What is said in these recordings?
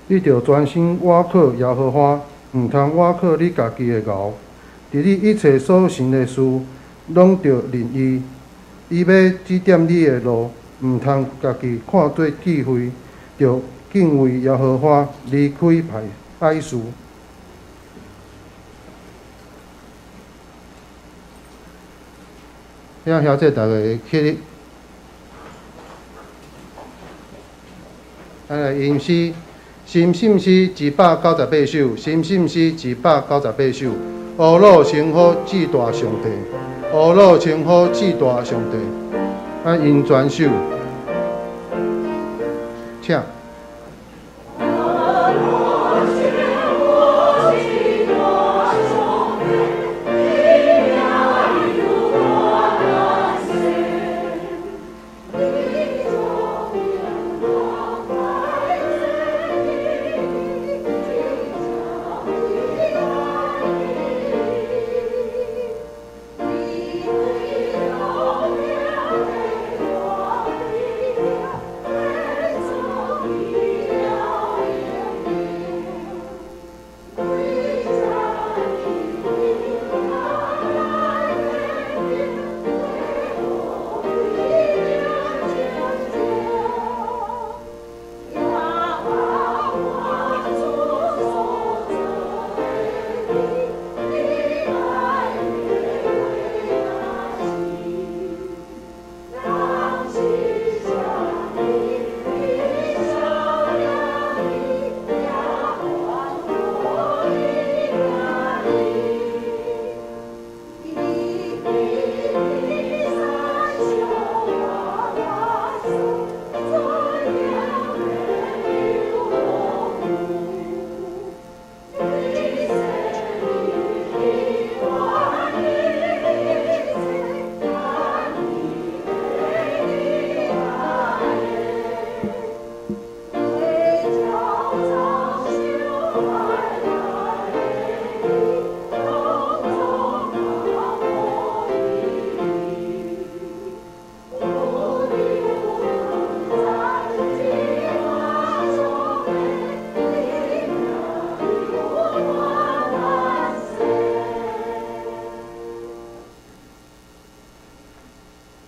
你著專心倚靠耶和華，毋通倚靠你家己的𠢕。佇你一切所行的事，攏著認伊，伊欲指點你的路。毋通家己看做智慧，著敬畏耶和華，離開歹事。請兄弟逐家起立，咱來吟詩，深信詩198首，深信詩198首。阿魯稱呼至大上帝，阿魯稱呼至大上帝。咱吟全首，請。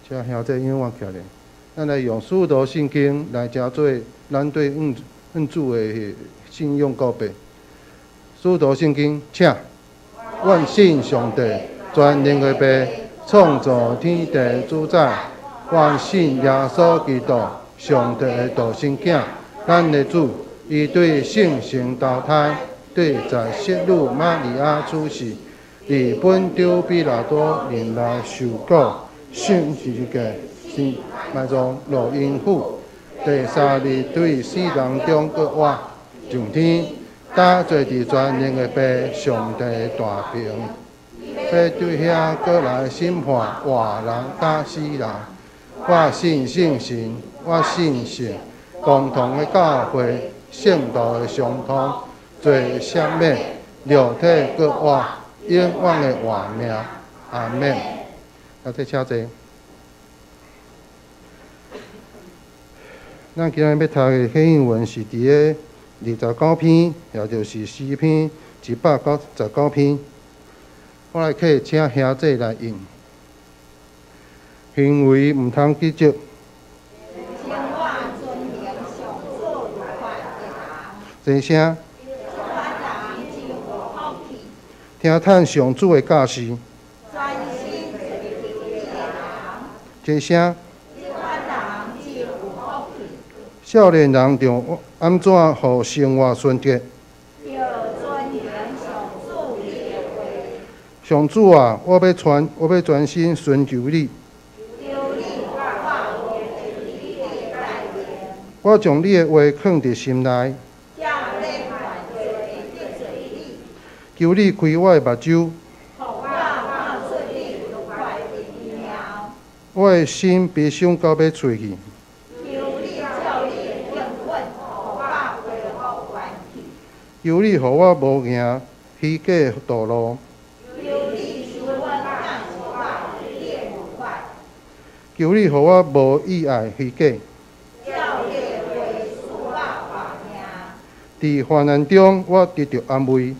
請兄弟仰望起來，咱來用使徒信經來成做咱對恩主的信仰告白。使徒信經，請。阮信上帝，全能的父，創造天地主宰。阮信耶穌基督，上帝的獨生囝，咱的主。伊對聖神投胎，對在聖女瑪利亞出世，佇本丟彼拉多年來受苦。上十字架，死埋葬，落陰府，第三日對死人中閣活，上天，搭坐佇全能的父上帝大爿，欲對遐閣來審判活人佮死人。我信聖神，我信聖共同的教會，聖徒的相通，罪赦免，肉體閣活，永遠的活命。阿們。啊，這請坐。咱今日欲讀的經文是佇个29篇，也就是詩篇199篇。我來客請兄弟來吟。行為毋通拒絕。齊聲。聽趁上主的教示。齊聲。少年人著按怎予生活純潔？上主啊，我欲專心尋求你。我將你的話囥佇心內。求你開我的目睭。我的心悲傷到欲碎去。求你予我無行虛假道路。求你予我無意愛虛假。佇患難中，我得著安慰。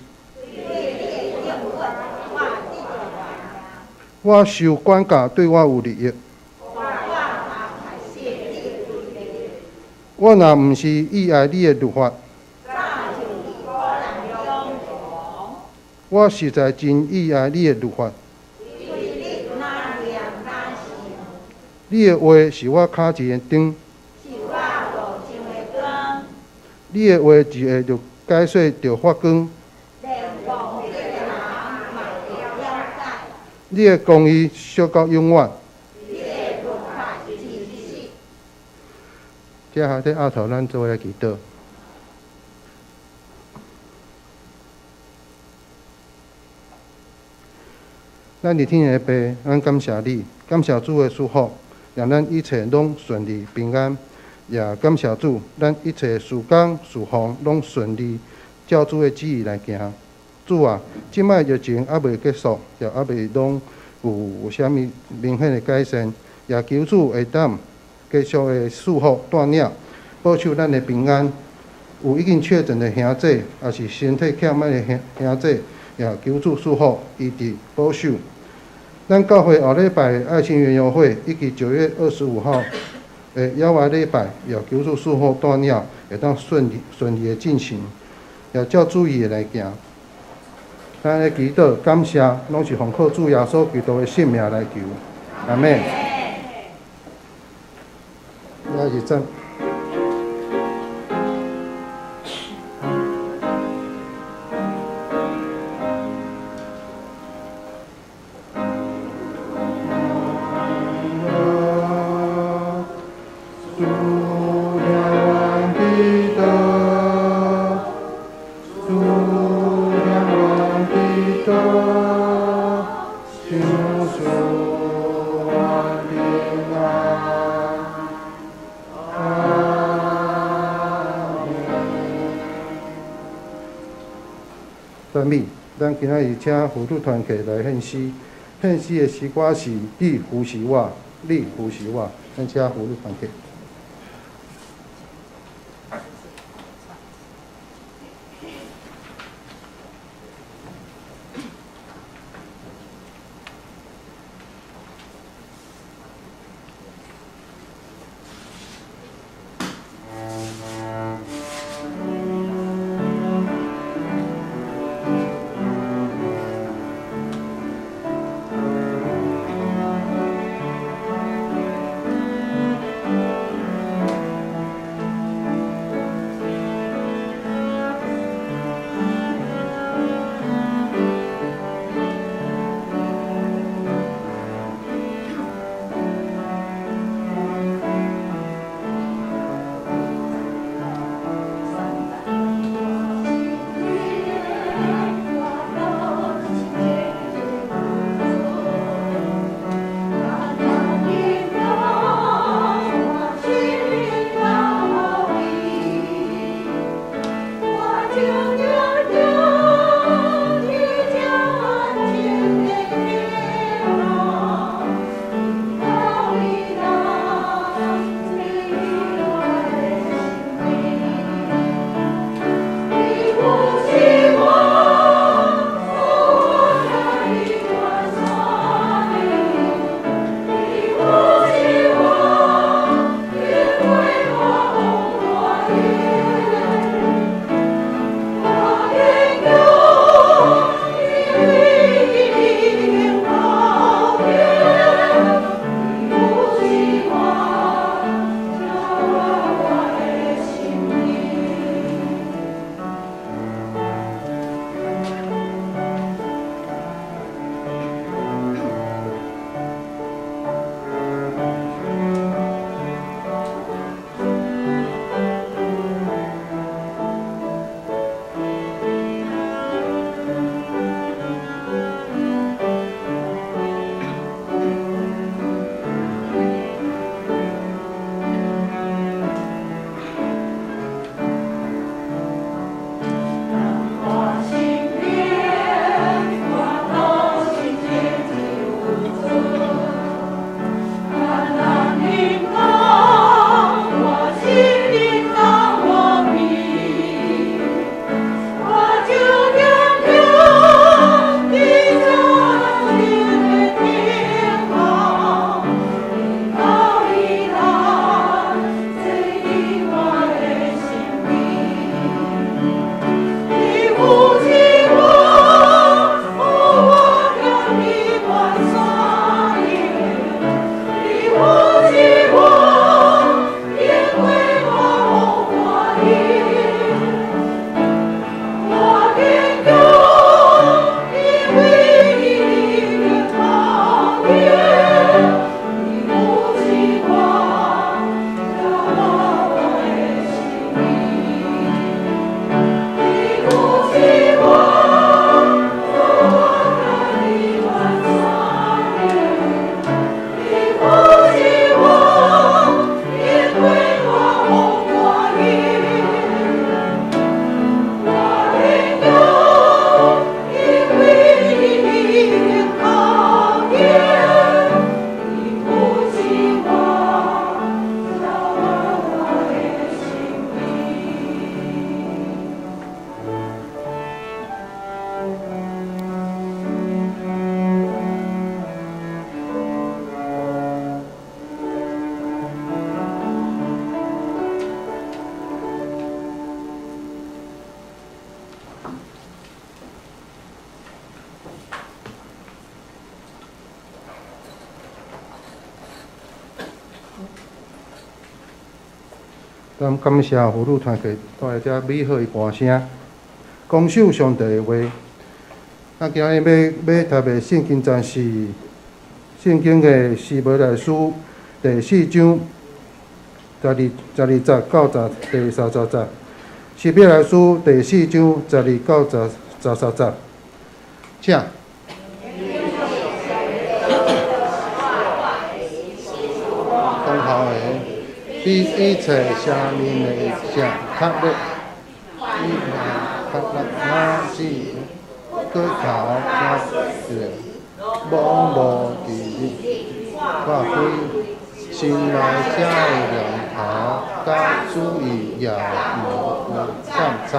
我受管教對我有利益。我若毋是意愛你的律法，我實在真意愛你的律法。你的話是我跤前的燈，你的話一下就解說就發光。你的公義燒到永遠。接下來阿頭，咱做伙來祈禱。咱佇天的父，咱感謝你，感謝主的祝福，讓咱一切攏順利平安。也感謝主，咱一切事工事奉攏順利，照主的旨意來行。主啊，這擺疫情猶未結束，也猶未攏有啥物明顯的改善，也求主會當繼續的賜福帶領，保守咱的平安。有已經確診的兄弟，抑是身體欠歹的兄弟，也求主賜福，醫治保守。咱教會後禮拜的愛心園遊會，以及9月25號的野外禮拜，也求主賜福帶領，會當順利順利的進行，也照主意的來行。咱的祈禱感謝，攏是奉靠主耶穌基督的聖名來求，阿們。我是讚。讚美，咱今仔日請婦女團契來獻詩，獻詩的詩歌是《你扶持我，你扶持我》，咱請婦女團契。咱感謝婦女團契帶來這美好的歌聲，講守上帝的話。咱今日欲讀的聖經節是聖經的希伯來書第四章12節到第30節。希伯來書第四章12到13節，請。講好的，比一切生命的性較熱，比較熱哪是骨頭較熱，罔無佇看開，心內這的念頭，佮主意也無有鑑察，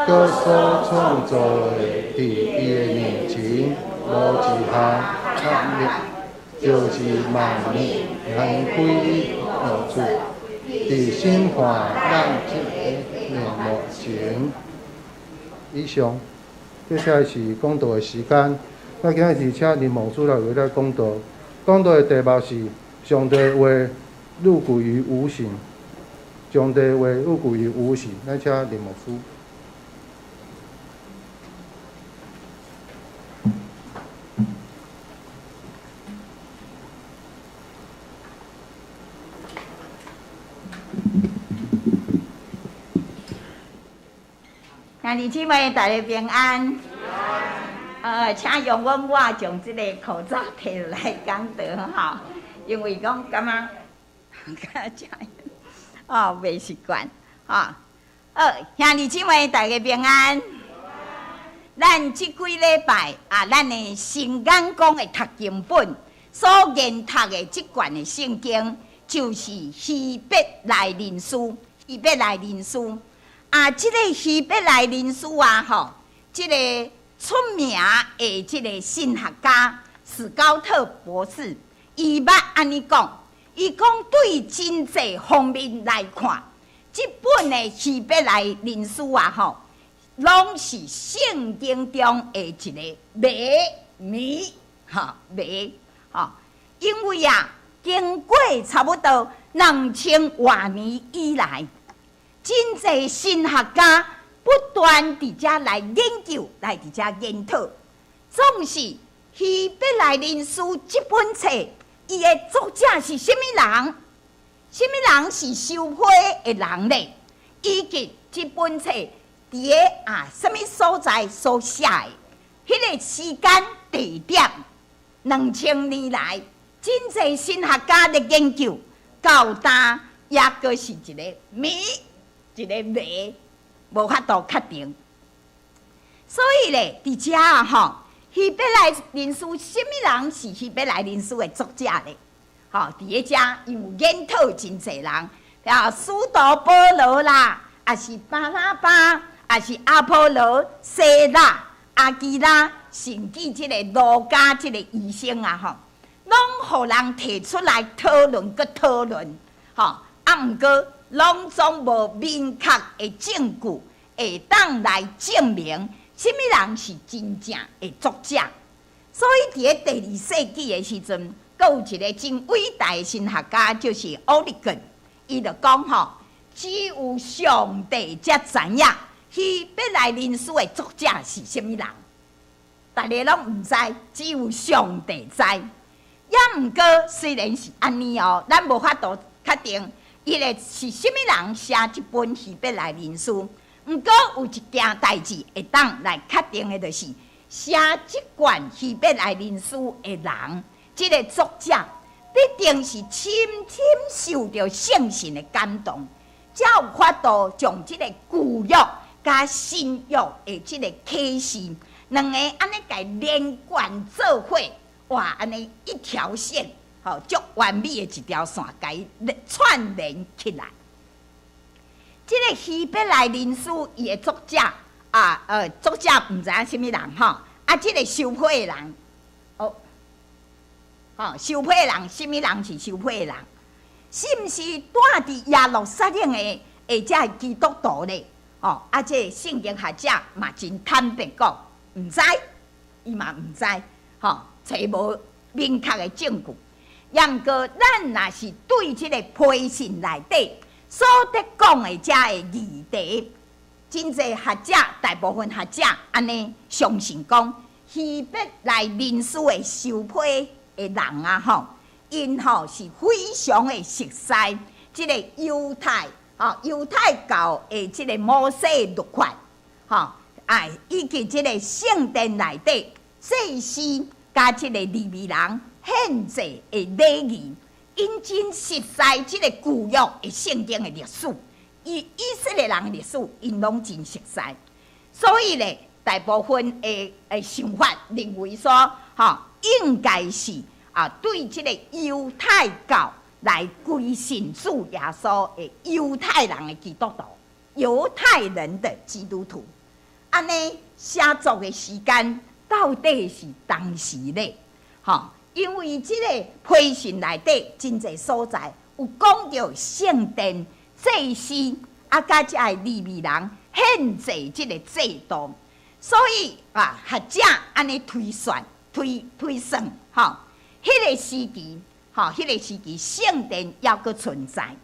閣所創造的佇伊的面前，無一項較熱，就是萬物難歸落處，佇審判咱這个面目前。以上，接下來是講道的時間。咱今日是請林牧師來為咱講道。講道的題目是：上帝話入骨於無形。上帝話入骨於無形。咱請林牧師。兄弟姊妹，大家平安。請容許我將這個口罩提來講道吼，因為講感覺較正，哦，袂習慣，吼。好，兄弟姊妹，大家平安。咱這幾禮拜啊，咱的新眼光的讀經本所研讀的這卷的聖經，就是希伯來人書。希伯來人書啊，這个希伯來人書啊，吼，這个出名的這个神學家史高特博士，伊捌按呢講，伊講對真濟方面來看，這本的希伯來人書啊，吼，攏是聖經中的一个謎謎，吼謎，吼，因為啊，經過差不多2000外年以來，真濟神學家不斷佇遮來研究，來佇遮研討，總是希伯來人書這本冊，伊的作者是啥物人？啥物人是收批的人咧？以及這本冊佇个啊啥物所在所寫的？彼个時間地點，2000年來，真濟神學家咧研究，到今猶閣是一个謎，一个謎，無法度確定。所以咧，佇遮啊吼，希伯來人書，啥物人是希伯來人書的作者咧？吼，佇咧遮因有研討真濟人，啊，使徒保羅啦，抑是巴拿巴，抑是阿波羅、西拉、阿基拉，甚至這个路加這个醫生啊，吼，攏予人提出來討論，閣討論，吼，啊，毋過攏總無明確的證據會當來證明啥物人是真正的作者。所以佇咧第二世紀的時陣，閣有一个真偉大的神學家，就是奧利根，伊就講吼，只有上帝才知影希伯來人書的作者是啥物人，大家攏毋知，只有上帝知。也毋過，雖然是按呢哦，咱無法度確定伊个是啥物人寫這本希伯來人書。毋過有一件代誌會當來確定的，就是寫這卷希伯來人書的人，這个作者必定是深深受著聖神的感動，才有法度將這个舊約佮新約的這个啟示，兩个按呢共連貫做伙，哇，按呢一條線，吼，足完美的一條線，共伊串聯起來。這个希伯來人書伊的作者啊，作者毋知影啥物人吼，啊，這个收批的人，哦，吼，收批的人，啥物人是收批的人？是毋是住佇耶路撒冷的，或者是基督徒咧？吼，啊，這个聖經學者嘛真坦白講，毋知，伊嘛毋知，吼，揣無明確的證據。也毋過，咱若是對這个批信內底所得講的遮个議題，真濟學者，大部分學者按呢相信講，希伯來文書的收批的人啊，吼，𪜶吼是非常的熟悉這个猶太，吼猶太教的這个摩西律法，吼，哎，以及這个聖殿內底祭司佮這个利未人獻祭的禮儀，𪜶真熟悉這個舊約的聖經的歷史，以色列人的歷史，𪜶攏真熟悉。所以咧，大部分的想法認為說，吼，應該是啊，對這個猶太教來歸信主耶穌的猶太人的基督徒，猶太人的基督徒。按呢寫作的時間到底是當時咧？吼，因為這個批信內底真濟所在有講著聖殿祭司啊，佮遮个利未人獻祭這個制度，所以啊，學者按呢推算、推算，吼，彼個時期，吼，彼個時期聖殿猶閣存在，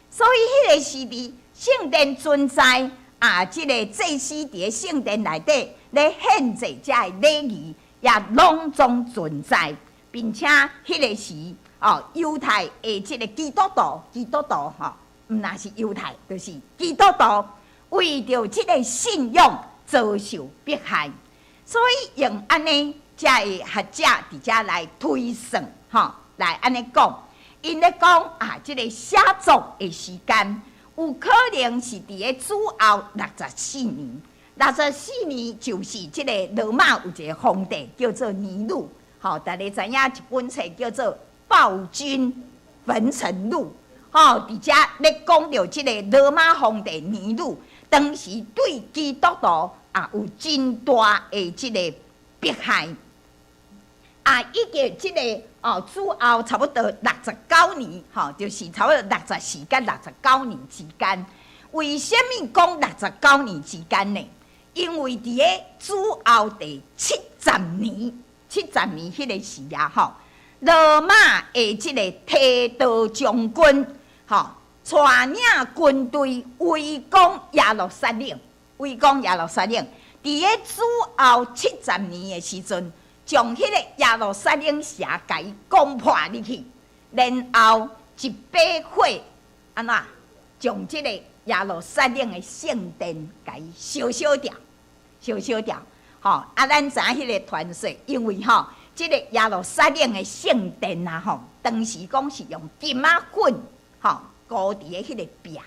所以彼個時期聖殿存在啊，這個祭司佇个聖殿內底咧獻祭遮个禮儀也攏總存在，並且彼個時哦，猶太的這個基督徒，基督徒吼，毋但是猶太，就是基督徒，為著這個信仰遭受迫害，所以用按呢，遮个學者佇遮來推算，吼，來按呢講，𪜶咧講啊，這個寫作的時間有可能是佇个主後六十四年，六十四年就是這個羅馬有一個皇帝叫做尼祿，吼，大家知影一本冊叫做《暴君焚城錄》，吼，佇遮咧講著這個羅馬皇帝尼祿當時對基督徒啊有真大的這個迫害，啊，以及這個哦，主後差不多六十九年，吼，就是差不多六十四佮六十九年之間。為啥物講六十九年之間呢？因為佇个主後第七十年，七十年彼個時啊，吼，羅馬的這個提多將軍，吼，帶領軍隊圍攻耶路撒冷，圍攻耶路撒冷。佇个主後七十年的時陣，將彼個耶路撒冷城共伊攻破入去，然後一把火，按怎將這個耶路撒冷的聖殿共伊燒燒掉，燒燒掉。吼，啊，咱知影彼個傳說，因為吼，這個耶路撒冷的聖殿啊，吼，當時講是用金仔粉，吼，糊佇个彼個壁，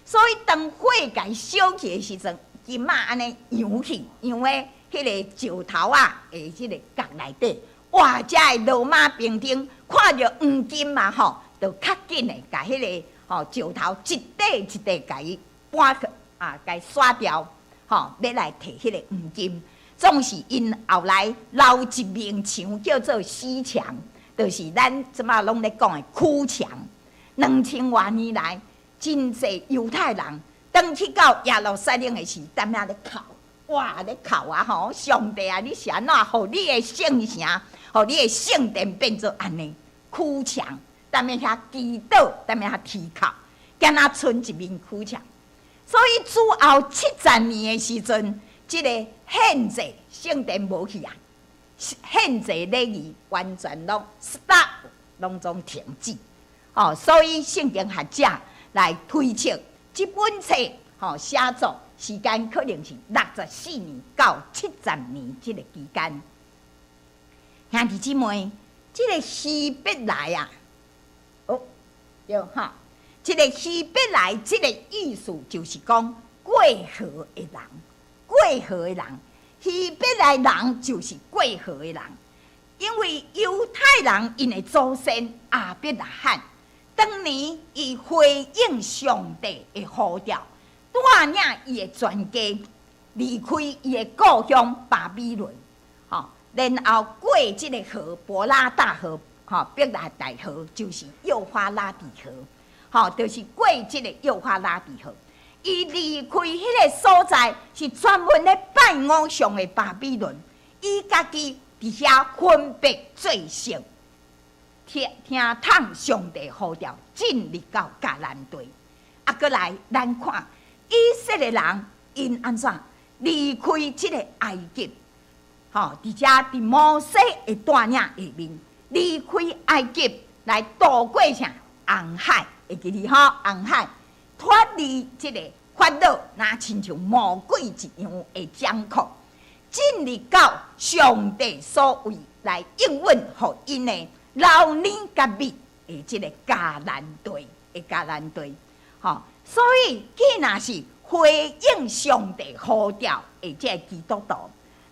所以當火共伊燒去的時陣，金仔按呢揚去，揚的彼個石頭仔的這个角內底，哇！遮个羅馬兵丁看著黃金嘛，吼，就較緊的共彼个吼石頭一塊一塊共伊搬去啊，共伊刷掉，吼，欲來提彼个黃金。總是𪜶後來留一面牆叫做死牆，就是咱這馬攏咧講的哭牆。2000外年來，真濟猶太人當去到耶路撒冷的時，踮遐咧哭，哇咧哭啊吼！上帝啊，你是按怎予你的聖城，予你的聖殿變做按呢哭牆？踮遐祈禱，踮遐啼哭，敢若賰一面哭牆。所以主後七十年的時陣，這个獻祭聖殿無去啊，獻祭禮儀完全攏 stop，攏總停止。哦，所以聖經學者來推測，這本冊吼寫作時間可能是六十四年到七十年這个期間。兄弟姊妹，這个希伯來啊，哦，對哈，這个希伯來這个意思就是講過河的人，過河的人，希伯來人就是過河的人，因為猶太人𪜶的祖先亞伯拉罕，當年伊回應上帝的呼召，帶領伊的全家離開伊的故鄉巴比倫，吼，然後過這个河伯拉大河，吼，伯拉大河就是幼發拉底河，吼，就是過這个幼發拉底河。伊離開彼个所在是專門咧拜偶像的巴比倫，伊家己佇遐分別做聖。聽聽從上帝呼召，進入到迦南地。啊，閣來咱看以色列人𪜶按怎離開這个埃及，吼，佇遮佇摩西的帶領下面離開埃及來渡過啥紅海，會記得吼？紅海脫離這个法老，若親像魔鬼一樣的掌控，進入到上帝所為來應允予𪜶的流奶佮蜜的這个迦南地的迦南地，吼，所以既若是回應上帝呼召的這个基督徒，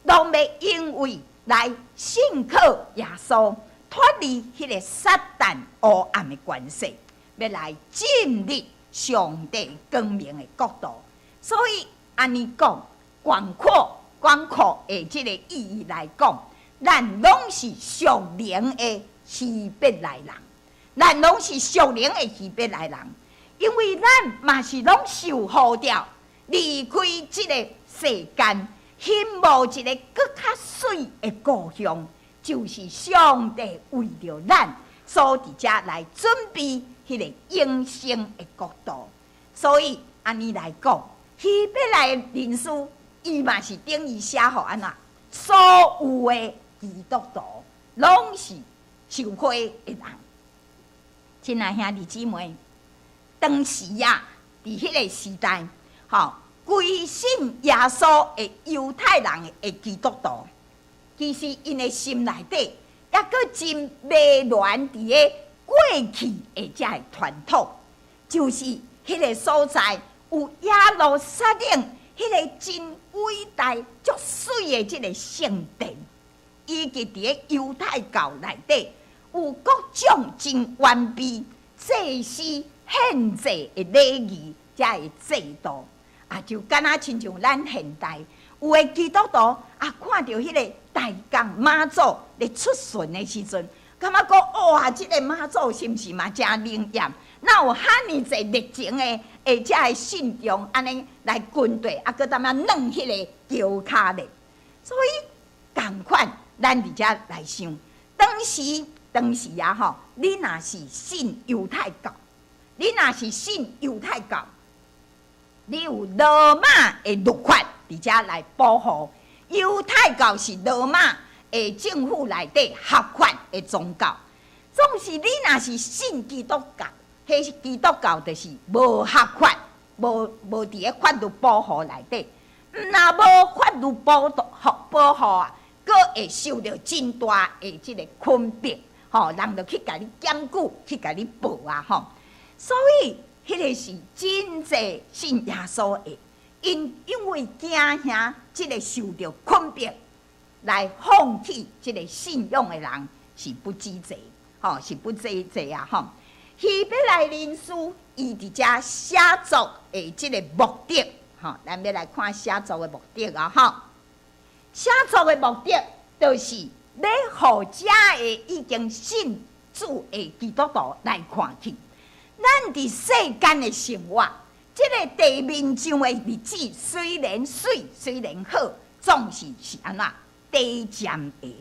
攏欲因為來信靠耶穌，脫離彼个撒旦黑暗的權勢，欲來進入上帝光明的國度。所以按呢講，廣闊廣闊的這个意義來講，咱攏是屬靈的希伯來人，咱攏是屬靈的希伯來人，因為咱嘛是攏受呼召離開這个世間，欣慕一个閣較媠的故鄉，就是上帝為著咱所佇遮來準備彼个永生的國度。所以按呢來講，希伯來人書，伊嘛是等於寫予按怎，所有的基督徒攏是受呼的人。親愛兄弟姊妹，當時啊，佇彼个時代，吼，歸信耶穌的猶太人的基督徒，其實𪜶的心內底，猶閣真迷戀佇咧過去的這个傳統，就是彼个所在有耶路撒冷彼个真偉大、足媠的這个聖殿，以及佇咧猶太教內底有各種真完備祭司獻祭的禮儀，這个制度。啊，就敢若親像咱現代有的基督徒啊，看著彼个大港媽祖咧出巡的時陣，感覺講哇，這个媽祖是毋是嘛誠靈驗？哪有遐爾濟熱情的，會遮个信眾按呢來跟綴，啊，閣淡仔軟彼个轎跤咧？所以仝款，咱佇遮來想，當時當時啊吼，你若是信猶太教，你若是信猶太教，你有羅馬的律法佇遮來保護。猶太教是羅馬的政府內底合法的宗教。總是你若是信基督教，彼基督教就是無合法，無無佇咧法律保護內底。毋若無法律保護保護啊，閣會受著真大的這个困迫，吼，人就去共你檢舉，去共你報啊，吼。所以，彼个是真濟信耶穌的，𪜶因為驚嚇這个受著困迫，來放棄這个信仰的人是不止濟，吼，是不止濟啊，吼。希伯來人書伊佇遮寫作的這个目的，吼，咱欲來看寫作的目的啊，吼。寫作的目的就是欲予遮个已經信主的基督徒來看見。咱佇世間的生活，這个地面上的日子雖然媠，雖然好，總是是按怎短暫的。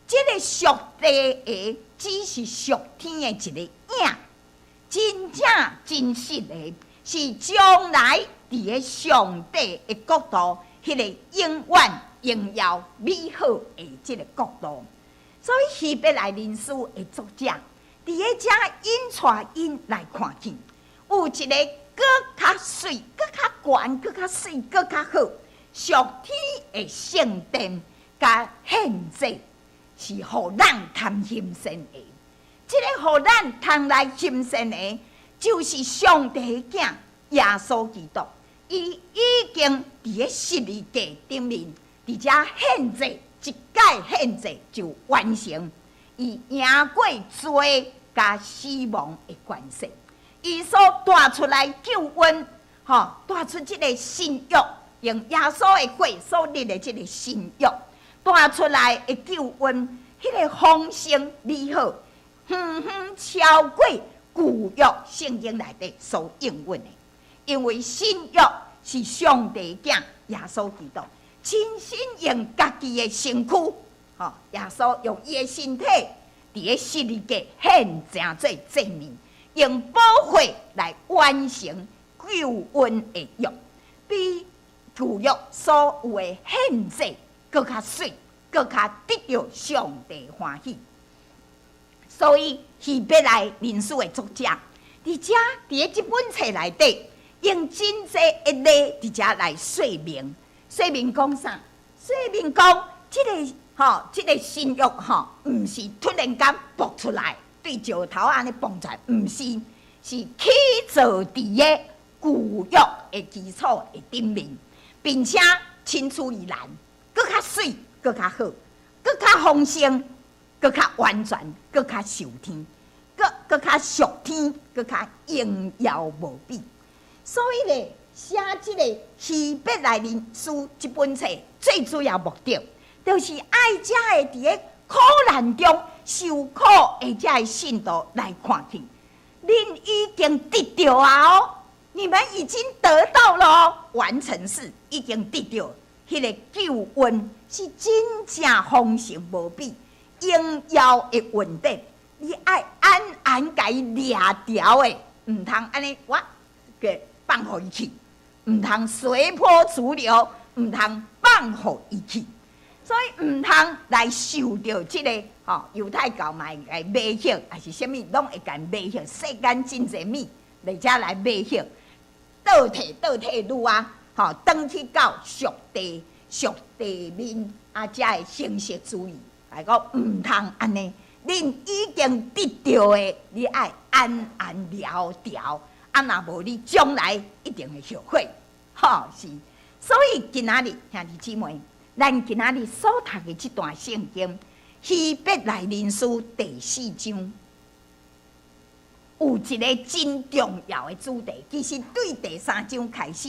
這个屬地的只是屬天的一個影，真正真實的是將來佇咧上帝的國度，彼个永遠榮耀美好的這个國度。所以希伯來人書的作者佇咧遮引帶𪜶來看見，有一个閣較媠、閣較懸、閣較媠、閣較好，屬天的聖殿佮獻祭，是予咱通欣羨的。這个予咱通來欣羨的，就是上帝的囝耶穌基督。伊已經佇咧十字架頂面，佇遮獻祭，一擺獻祭就完成。伊贏過罪佮死亡的權勢，伊所帶出來救恩，吼，帶出這个新約，用耶穌的血所立的這个新約，帶出來的救恩，彼个豐盛美好，遠遠超過舊約聖經內底所應允的。因為新約是上帝囝耶穌基督親身用家己的身軀，吼，耶穌用伊的身體佇咧十字架獻成做祭物，用寶血來完成救恩的約，比舊約所有的獻祭閣較媠，閣較得著上帝歡喜。所以希伯來人書的作者，佇遮佇咧這本冊內底，用真濟的例佇遮來說明，說明講啥？說明講這个吼，這个新約吼，毋是突然間爆出來，對石頭按呢蹦出來，毋是，是起造佇个舊約的基礎的頂面，並且青出於藍，閣較媠，閣較好，閣較豐盛，閣較完全，閣較受天，閣較屬天，閣較榮耀無比。所以咧，寫這个希伯來人書這本冊最主要目的，就是愛遮个佇咧苦難中受苦的遮个信徒來看見，恁已經得著啊！哦，你們已經得到了哦，完成式已經得著彼个救恩是真正豐盛無比、榮耀的恩典。你愛安安共伊掠牢的，毋通按呢我給放予伊去，毋通隨波逐流，毋通放予伊去，所以毋通來受著這个吼猶太教嘛會共迷惑，抑是啥物攏會共迷惑，世間真濟物來遮來迷惑，倒退倒退路啊，吼，轉去到屬地屬地面啊，遮的形式主義來講，毋通按呢。恁已經得著的，你愛安安牢牢，啊，若無你將來一定會後悔，吼是。所以今仔日兄弟姊妹，咱今仔日所讀的這段聖經，希伯來人書第四章，有一个真重要的主題。其實對第三章開始，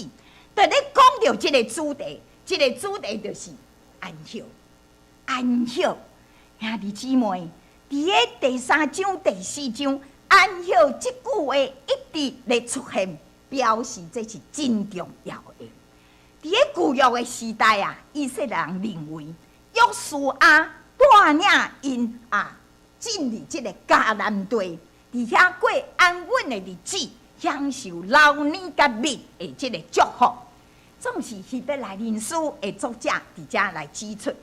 就咧講著這个主題，這个主題就是安息，安息，兄弟姊妹。佇个第三章、第四章，安息這句話一直咧出現，表示這是真重要的。佇个舊約的時代啊，以色列人認為約書亞帶領𪜶啊進入這个迦南地，佇遐過安穩的日子，享受流奶佮蜜的這个祝福。總是希伯來人書的作者佇遮來指出，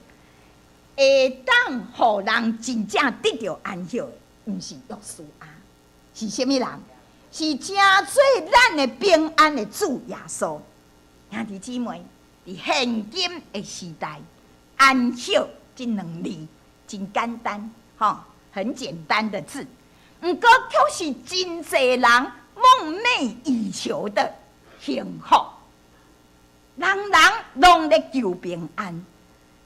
會當予人真正得著安息的，毋是約書亞，是啥物人？是成做咱的平安的主耶穌。兄弟姊妹，佇現今的時代，安息這兩字真簡單，吼，很簡單的字，毋過卻是真濟人夢寐以求的幸福。人人攏咧求平安。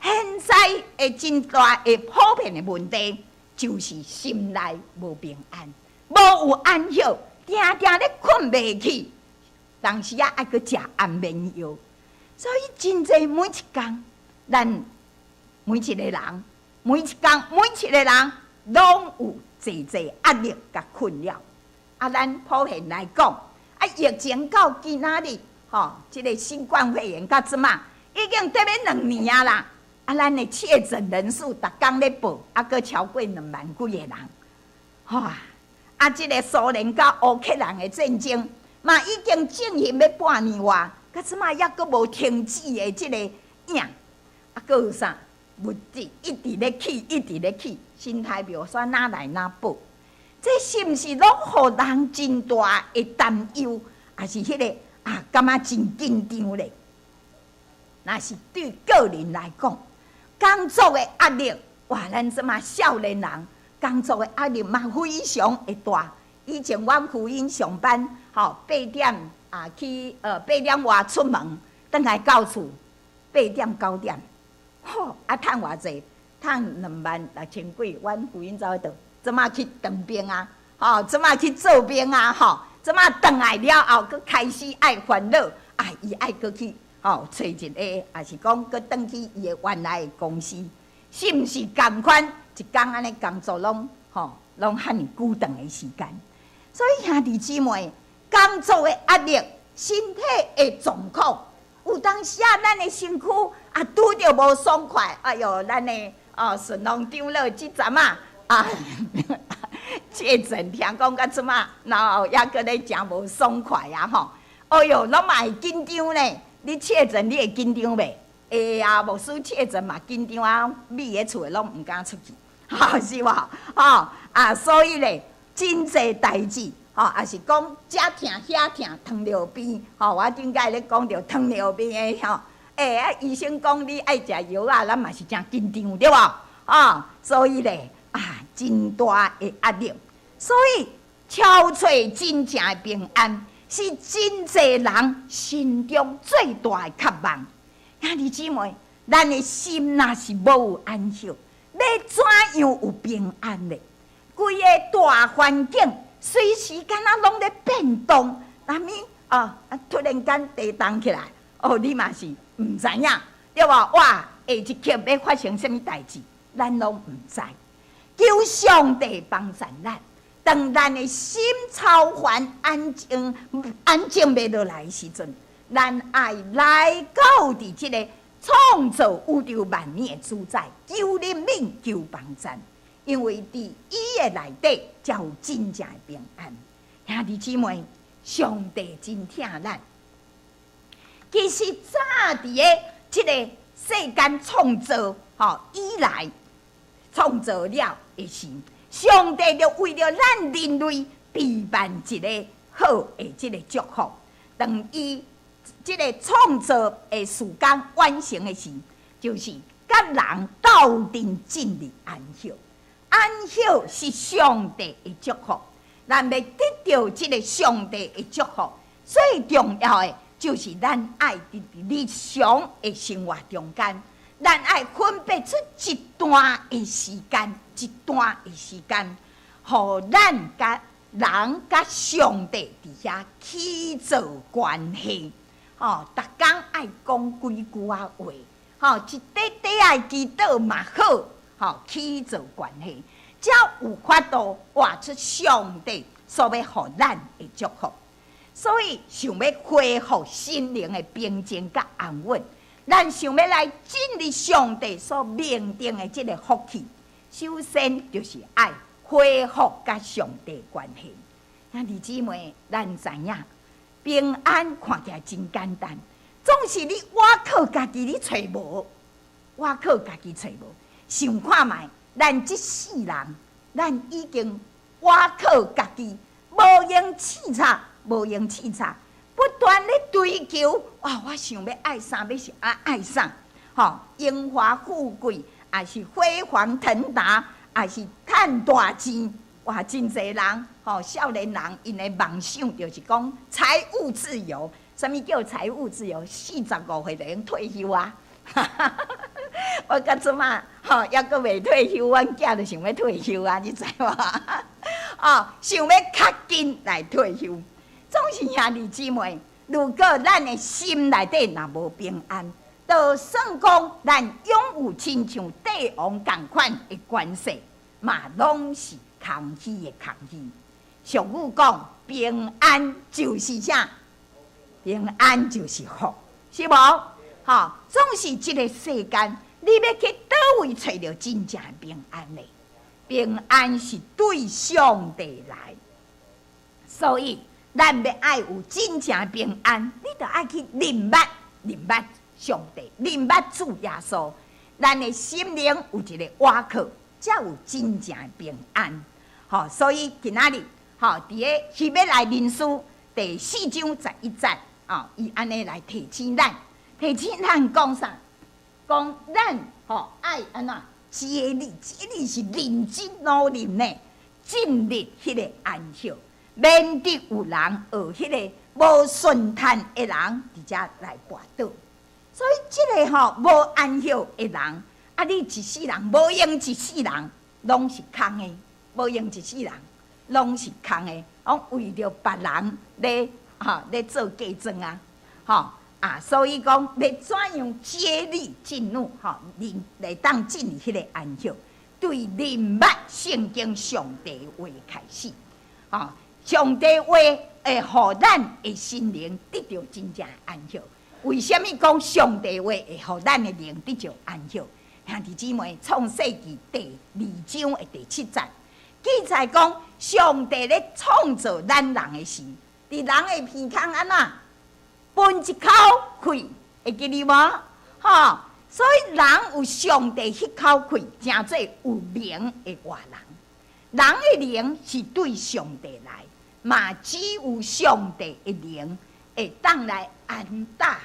現在的真大的普遍的問題，就是心內無平安，無有安息，定定咧睏袂去，當時仔愛閣食安眠藥。所以真濟每一工，咱每一個人，每一工每一個人，攏有濟濟壓力佮困擾。啊，咱普遍來講，啊，疫情到今仔日，吼，這个新冠肺炎到這馬已經得欲2年啊啦。啊，咱的確診人數逐工咧報，啊，閣超過2萬幾個人，哇！啊，這个蘇聯佮烏克蘭的戰爭嘛，已經進行欲半年外，到這馬猶閣無停止的這个影，啊，閣有啥？物質一直咧起，一直咧起，新台幣煞哪來哪報？這是毋是攏予人真大的擔憂？抑是彼个啊，感覺真緊張咧？若是對個人來講，工作的壓力，哇！咱這馬少年人工作的壓力嘛非常的大。以前阮夫人上班，吼八點啊去，8點外出門，轉來到厝8點9點，吼啊趁偌濟，趁2萬6千幾。阮夫人走去倒，這馬去當兵啊，吼這馬去做兵啊，吼這馬轉來了後，閣開始愛煩惱，啊伊愛閣去。吼，揣一个，抑是講閣轉去伊的原來的公司，是毋是仝款？一工按呢工作攏吼，攏遐爾久長的時間。所以兄弟姊妹，工作的壓力、身體的狀況，有當時啊，咱的身軀啊拄著無爽快，哎喲，咱的哦順風長老這陣仔啊，確診聽講到這馬，然後猶閣咧誠無爽快啊吼！哎喲，攏嘛會緊張呢。你確診你會緊張袂？會啊，牧師確診嘛緊張啊，覕佇厝的攏毋敢出去，吼是無？吼啊，所以咧，真濟代誌，吼，也是講遮疼遐疼，糖尿病，吼，我頂擺咧講著糖尿病的吼，欸，啊，醫生講你愛食藥啊，咱嘛是誠緊張，對無？吼，所以咧，啊，真大的壓力，所以超揣真正的平安，是真濟人心中最大的渴望。兄弟姊妹，咱的心若是無有安息，欲怎樣有平安呢？規个大環境隨時敢若攏咧變動，啥物啊？突然間地動起來，哦，你嘛是毋知影，對無？哇，下一刻欲發生啥物代誌，咱攏毋知。求上帝幫助咱，當咱的心超凡安靜、安靜袂落來的時陣，咱愛來到佇這个創造宇宙萬物的主宰，求憐憫，求幫助，因為佇伊的內底才有真正的平安。兄弟姊妹，上帝真疼咱。其實早佇个這个世間創造吼以來，創造了的時，上帝就為著咱人類備辦一个好的這个祝福。當伊這個創造的時間完成的時，就是佮人鬥陣進入安息。安息是上帝的祝福，咱欲得著這个上帝的祝福，最重要的就是咱愛佇日常的生活中間，咱愛分別出一段的時間，一段的時間，予咱佮人佮上帝佇遐起做關係。吼，逐工愛講幾句仔話，吼，一塊塊仔祈禱嘛好，吼，起做關係，才有法度活出上帝所欲予咱的祝福。所以，想欲恢復心靈的平靜佮安穩，咱想欲來進入上帝所命定的這个福氣，首先就是愛恢復佮上帝關係。兄弟姊妹，咱知影平安看起來真簡單，總是你倚靠家己，你揣無，倚靠家己揣無。想看覓，咱這世人，咱已經倚靠家己，無閒試插，無閒試插，不斷咧追求。哇！我想欲愛啥，欲是愛愛啥，吼，榮華富貴，抑是飛黃騰達，抑是趁大錢。哇！真濟人，吼，少年人，𪜶的夢想就是講財務自由。啥物叫財務自由？45歲就會用退休啊！我到這馬吼，猶閣未退休，阮囝就想欲退休啊，你知無？哦，想欲較緊來退休。總是兄弟姊妹，如果咱的心內底若無平安，就算講咱擁有親像帝王仝款的權勢，嘛攏是空虛的空虛。俗語講，平安就是啥？平安就是福，是無？吼，總是這个世間，你欲去佗位揣著真正的平安呢？平安是對上帝來，所以咱欲愛有真正平安，你著愛去認捌認捌上帝，認捌主耶穌，咱的心靈有一個倚靠，才有真正的平安。吼，所以今仔日，吼，佇个希伯來人書第四章十一節，哦，伊按呢來提醒咱，提醒咱講啥？講咱吼愛按怎竭力，竭力是認真努力呢，進入彼个安息，免得有人學彼个無順趁的人佇遮來跋倒。所以這个吼無安息的人，啊，你一世人無閒一世人，攏是空的，無閒一世人，攏是空的，攏為著別人咧吼咧做嫁妝啊，吼啊！所以講欲怎樣竭力進入吼，會當進入彼个安息，對認捌聖經上帝話開始，吼，上帝話會予咱的心靈得著真正安息。為啥物講上帝話會予咱的靈得著安息？兄弟姊妹，創世記第二章的第七節，記載講上帝咧創造咱人的時，佇人的鼻孔按怎噴一口氣，會記得無？吼，所以人有上帝彼口氣，成做有靈的活人。人的靈是對上帝來，嘛只有上帝的靈會當來安搭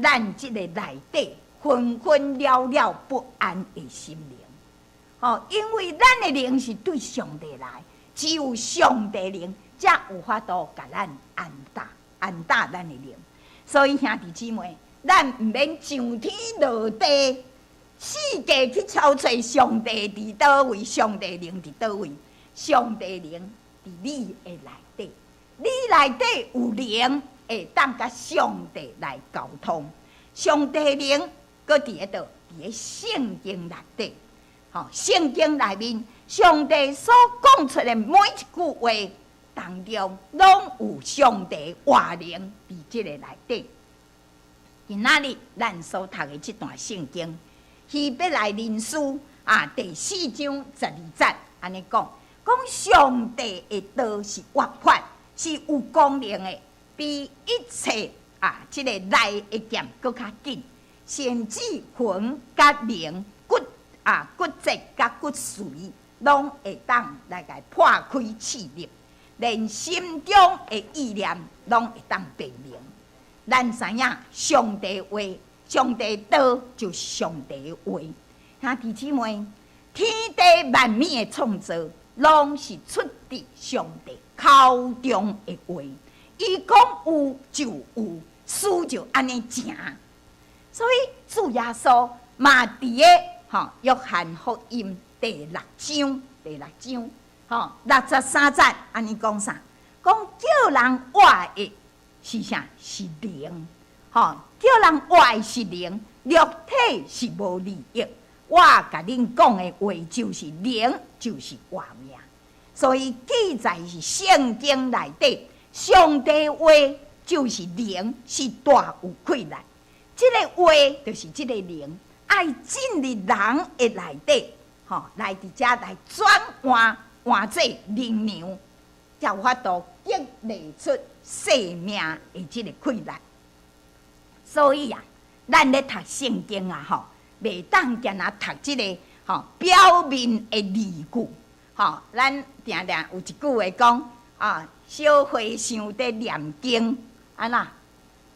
咱這個內底紛紛擾擾不安的心靈。吼，因為咱的靈是對上帝來，只有上帝靈才有法度共咱安搭，安搭咱的靈。所以兄弟姊妹，咱毋免上天落地，四界去搜揣上帝佇佗位，上帝靈佇佗位，上帝靈佇你的內底，你內底有靈，會當佮上帝來溝通。上帝靈閣佇咧佗？佇咧聖經內底。吼，聖經內面，上帝所講出的每一句話當中，攏有上帝活靈佇這个內底。今仔日咱所讀的這段聖經，希伯來人書啊第四章十二節，按呢講，講上帝的道是活潑，是有功能的，比一切啊這个利的劍閣較緊，甚至魂佮靈骨啊骨節佮骨髓，攏會當來共破開刺入，連心中的意念攏會當辨明。咱知影上帝話，上帝道就是上帝話。兄弟姊妹，天地萬物的創造，攏是出自上帝口中的話。伊講有就有，事就按呢成。所以主耶穌嘛佇个吼約翰福音第六章，第六章吼63節，按呢講啥？講叫人活的是啥？是靈，吼叫人活的是靈，肉體是無利益。我共恁講的話就是靈，就是活命。所以記載佇聖經內底，上帝話就是靈，是大有氣力。這个話就是這个靈，愛進入人的內底，吼來佇遮來轉換，換做靈糧，才有法度激勵出生命的這个氣力。所以啊，咱咧讀聖經啊，吼，袂當干焦讀這个吼表面的字句，吼，咱定定有一句話講啊，小和尚佇念經，按怎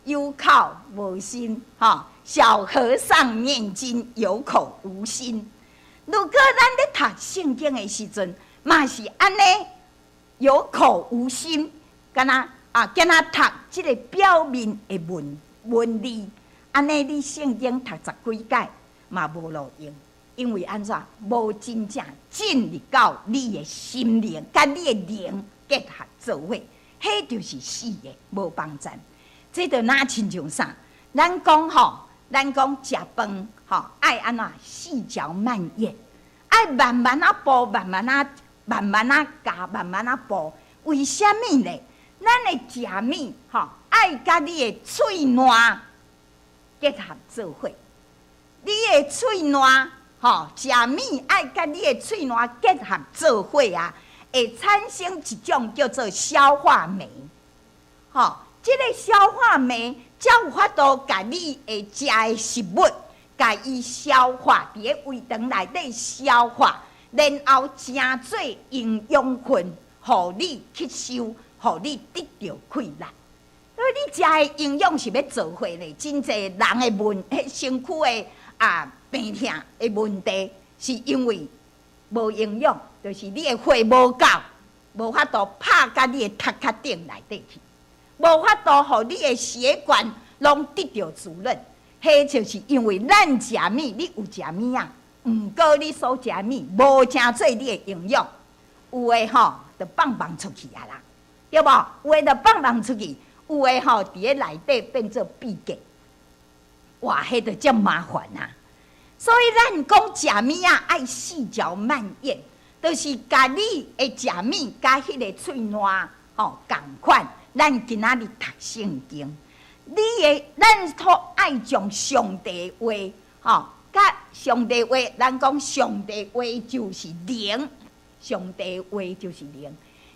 有口無心，吼，小和尚念經有口無心。如果咱咧讀聖經的時陣，嘛是按呢有口無心，干焦啊，干焦讀這个表面的文字，按呢你聖經讀十幾擺嘛無路用，因為按怎無真正進入到你的心靈，佮你的靈結合做伙，彼就是死的，無幫贊。這就若親像啥？咱講吼，咱講食飯吼，愛按怎細嚼慢嚥，愛慢慢仔哺，慢慢仔、慢慢仔咬，慢慢仔哺。為啥物呢？咱的食物吼，愛佮你的喙瀾結合做伙。你的喙瀾吼，食物愛佮你的喙瀾結合做伙啊，會產生一種叫做消化酶，吼。這个消化酶才有法度共你會食的食物，共伊消化，佇咧胃腸內底消化，然後成做營養分，予你吸收，予你得著氣力。所以你食的營養是欲做伙咧，真濟人的問，彼身軀的啊病痛的問題，是因為無營養，就是你的血無夠，無法度拍佮你的頭殼頂內底去。無法度，予你的血管攏得著滋潤，彼就是因為咱食物，你有食物仔，毋過你所食物無成做你的營養，有的吼就放放出去啊啦，對無？有的就放放出去，有的吼佇咧內底變做秘結，哇，彼就遮麻煩啊！所以咱講食物仔愛細嚼慢嚥，就是共你的食物佮彼个喙瀾吼仝款。咱今仔日讀聖經，你的咱都愛將上帝話，吼，佮上帝話，咱講上帝話就是靈，上帝話就是靈，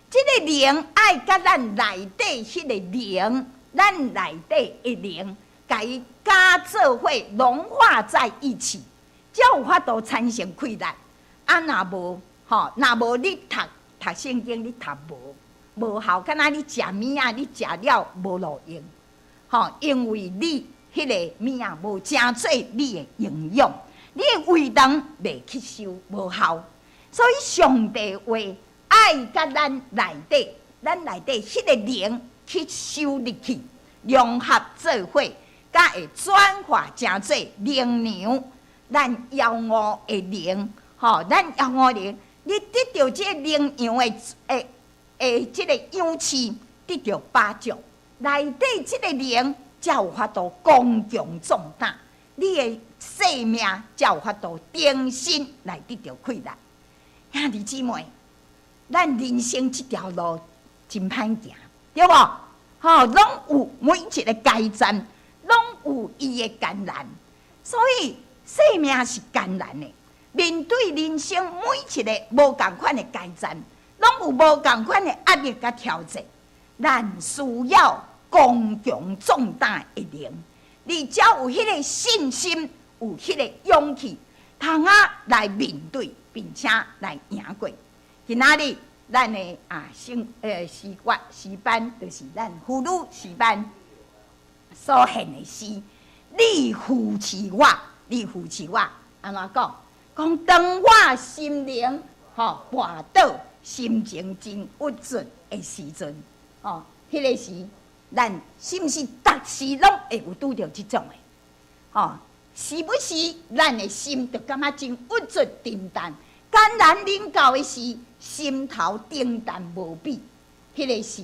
這个靈愛佮咱內底彼个靈，咱內底的靈，共伊加做伙融化在一起，才有法度產生氣力。啊，若無吼，若無你讀讀聖經，你讀無無效，敢若你食物仔，你食了無路用，吼，因為你彼个物仔無成做你的營養，你的胃腸袂吸收，無效。所以上帝話愛佮咱內底，咱內底彼个靈吸收入去，融合做伙，才會轉化成做靈糧。咱枵餓的靈，吼，咱枵餓靈，你得著這個靈糧的的這个養飼，得著飽足，內底這个靈才有法度剛強壯膽，你的生命才有法度重新來得著氣力。兄弟姊妹，咱人生這條路真歹行，對無？吼，攏有每一个階段，攏有伊的艱難，所以生命是艱難的。面對人生每一个無仝款的階段，攏有無仝款的壓力佮挑戰，咱需要剛強壯膽的靈，你才有彼个信心，有彼个勇氣，通啊來面對，並且來贏過。今仔日咱的啊聖詩歌詩班，就是咱婦女詩班所獻的詩。你扶持我，你扶持我，按怎講？講當我心靈吼跋倒，心情真鬱卒的時陣，吼，彼个時，咱是毋是逐時攏會有拄著這種的？吼，時不時咱的心就感覺真鬱卒沉重，艱難臨到的時，心頭平淡無比。彼个時，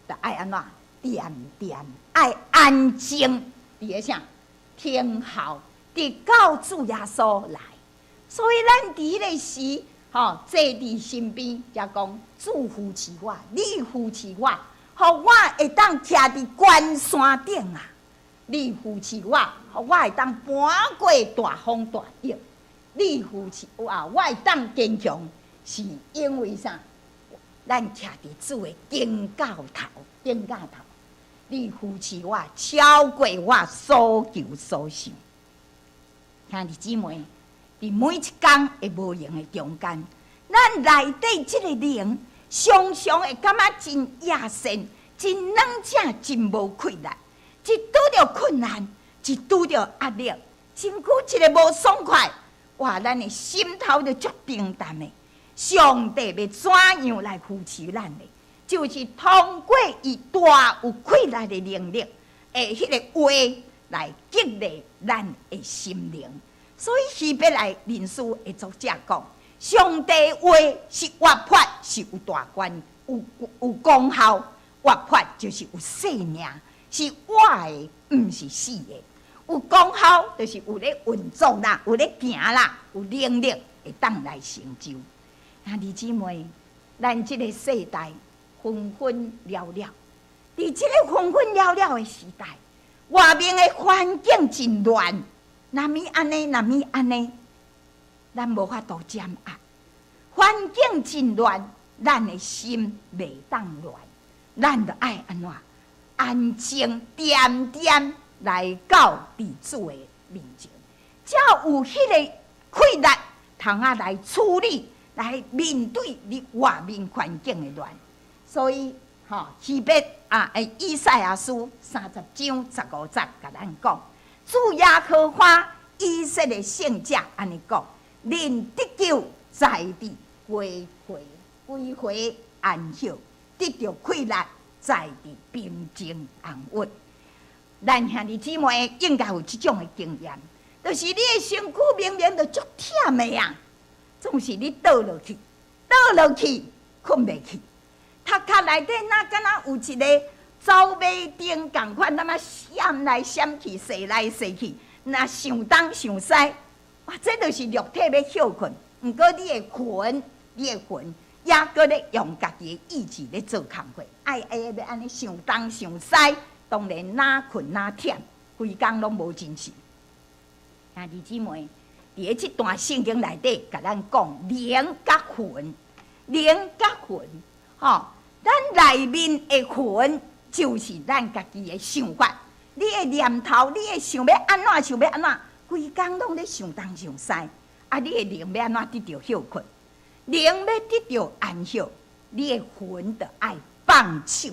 就愛按怎？恬恬愛安靜，佇咧啥？聽候，直到主耶穌來。所以咱佇彼个時，吼，坐佇身邊，才講主扶持我，你扶持我，予我會當徛佇懸山頂啊！你扶持我，予我會當搬過大風大雨。你扶持我，我會當堅強，是因為啥？咱徛佇主的肩胛頭，肩胛頭。你扶持我，超過我所求所想。兄弟姊妹，佇每一工的無閒的中間，咱內底這个靈常常會感覺真野性、真軟正、真無氣力。一拄著困難，一拄著壓力，身軀一个無爽快，哇！咱的心頭就足平淡的。上帝欲怎樣來扶持咱呢？就是通過伊大有氣力的能力，的彼个話來激勵咱的心靈。所以希伯來人書的作者講，上帝話是活潑，是有大權、有功效。活潑就是有生命，是活的，毋是死的。有功效就是有咧運作啦，有咧行啦，有能力會當來成就。兄弟姊妹，咱這个世代紛紛擾擾，佇這个紛紛擾擾的時代，外面的環境真亂，若物按呢，若物按呢，咱無法度掌握。環境真亂，咱的心袂當亂，咱著愛按怎？安靜恬恬來到佇主的面前，才有彼个氣力，通啊來處理、來面對你外面環境的亂。所以，吼，希伯啊，以賽亞書30章15節，共咱講，主耶和華以色列聖者按呢講：恁得救在佇歸回歸回安息，得著氣力在佇平靜安穩。咱兄弟姊妹應該有這種的經驗，就是你的身軀明明就足忝的啊，總是你倒落去，倒落去，睏袂去。頭殼內底若敢若有一个走馬燈仝款，那麼閃來閃去，踅來踅去，若想東想西，哇！這就是肉體欲歇睏。毋過你的魂，你的魂猶閣咧用家己的意志咧做工課，愛愛欲按呢想東想西，當然哪睏哪忝，規工攏無精神。兄弟姊妹，佇咧這段聖經內底，共咱講靈佮魂。靈佮魂，吼，咱內面的魂就是咱家己的想法，你的念頭，你會想欲按怎，想欲按怎，規工攏咧想東想西，啊，你的靈欲按怎得著歇睏？靈欲得著安息，你的魂著愛放手，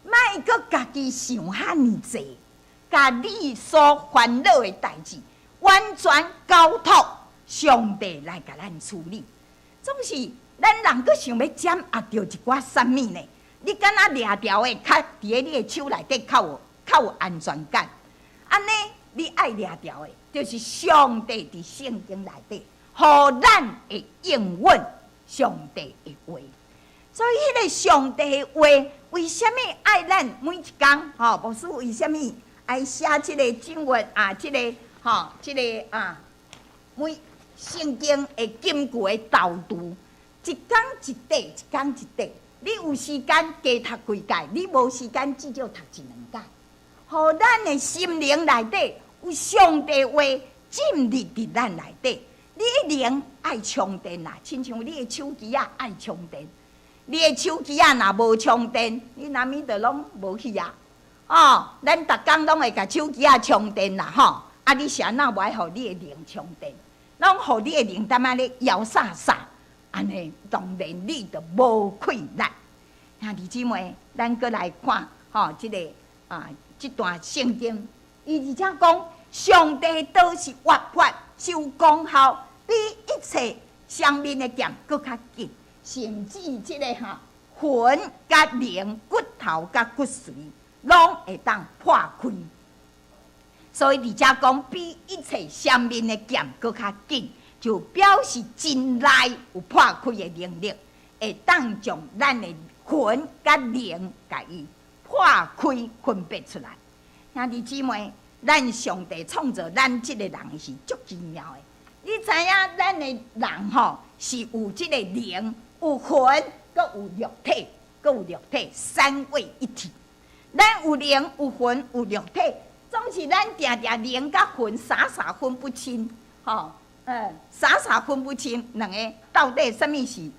莫閣家己想遐爾濟，共你所煩惱的代誌完全交託上帝來共咱處理。總是咱人閣想欲掌握著一寡啥物呢？你敢若掠牢的，較佇咧你的手內底較有安全感。按呢，你愛掠牢的，就是上帝佇聖經內底，予咱會應允上帝的話。所以，彼个上帝的話，為啥物愛咱每一工？吼，牧師為啥物愛寫這个經文啊？這个吼，這个啊，每聖經的金句的導讀，一工一塊，一工一塊。你有時間加讀幾解，你無時間至少讀一兩解。予咱的心靈內底有上帝話進入佇咱內底。你的靈愛充電啊，親像你的手機仔愛充電。你的手機仔若無充電，你啥物都攏無去啊！哦，咱逐工攏會共手機仔充電啦，吼！啊，你是按怎無愛予你的靈充電？攏予你的靈踮仔咧搖颯颯，按呢當然你就無氣力。兄弟姊妹，咱閣來看吼，這个啊，這段聖經，伊而且講上帝刀是活潑，是有功效，比一切雙面的劍閣較緊。甚至這个哈魂佮靈、骨頭佮骨髓，攏會當破開。所以佇遮講比一切雙面的劍閣較緊，就表示真內有破開的能力，會當將咱的魂佮靈共伊破開分別出來。兄弟姊妹，咱上帝創造咱這个人是足奇妙的。你知影咱的人吼是有這个靈，有魂，閣有肉體，閣有肉體，三位一體。咱有靈、有魂、有肉體，總是咱定定靈佮魂啥啥分不清，吼，啥啥分不清，兩个到底啥物是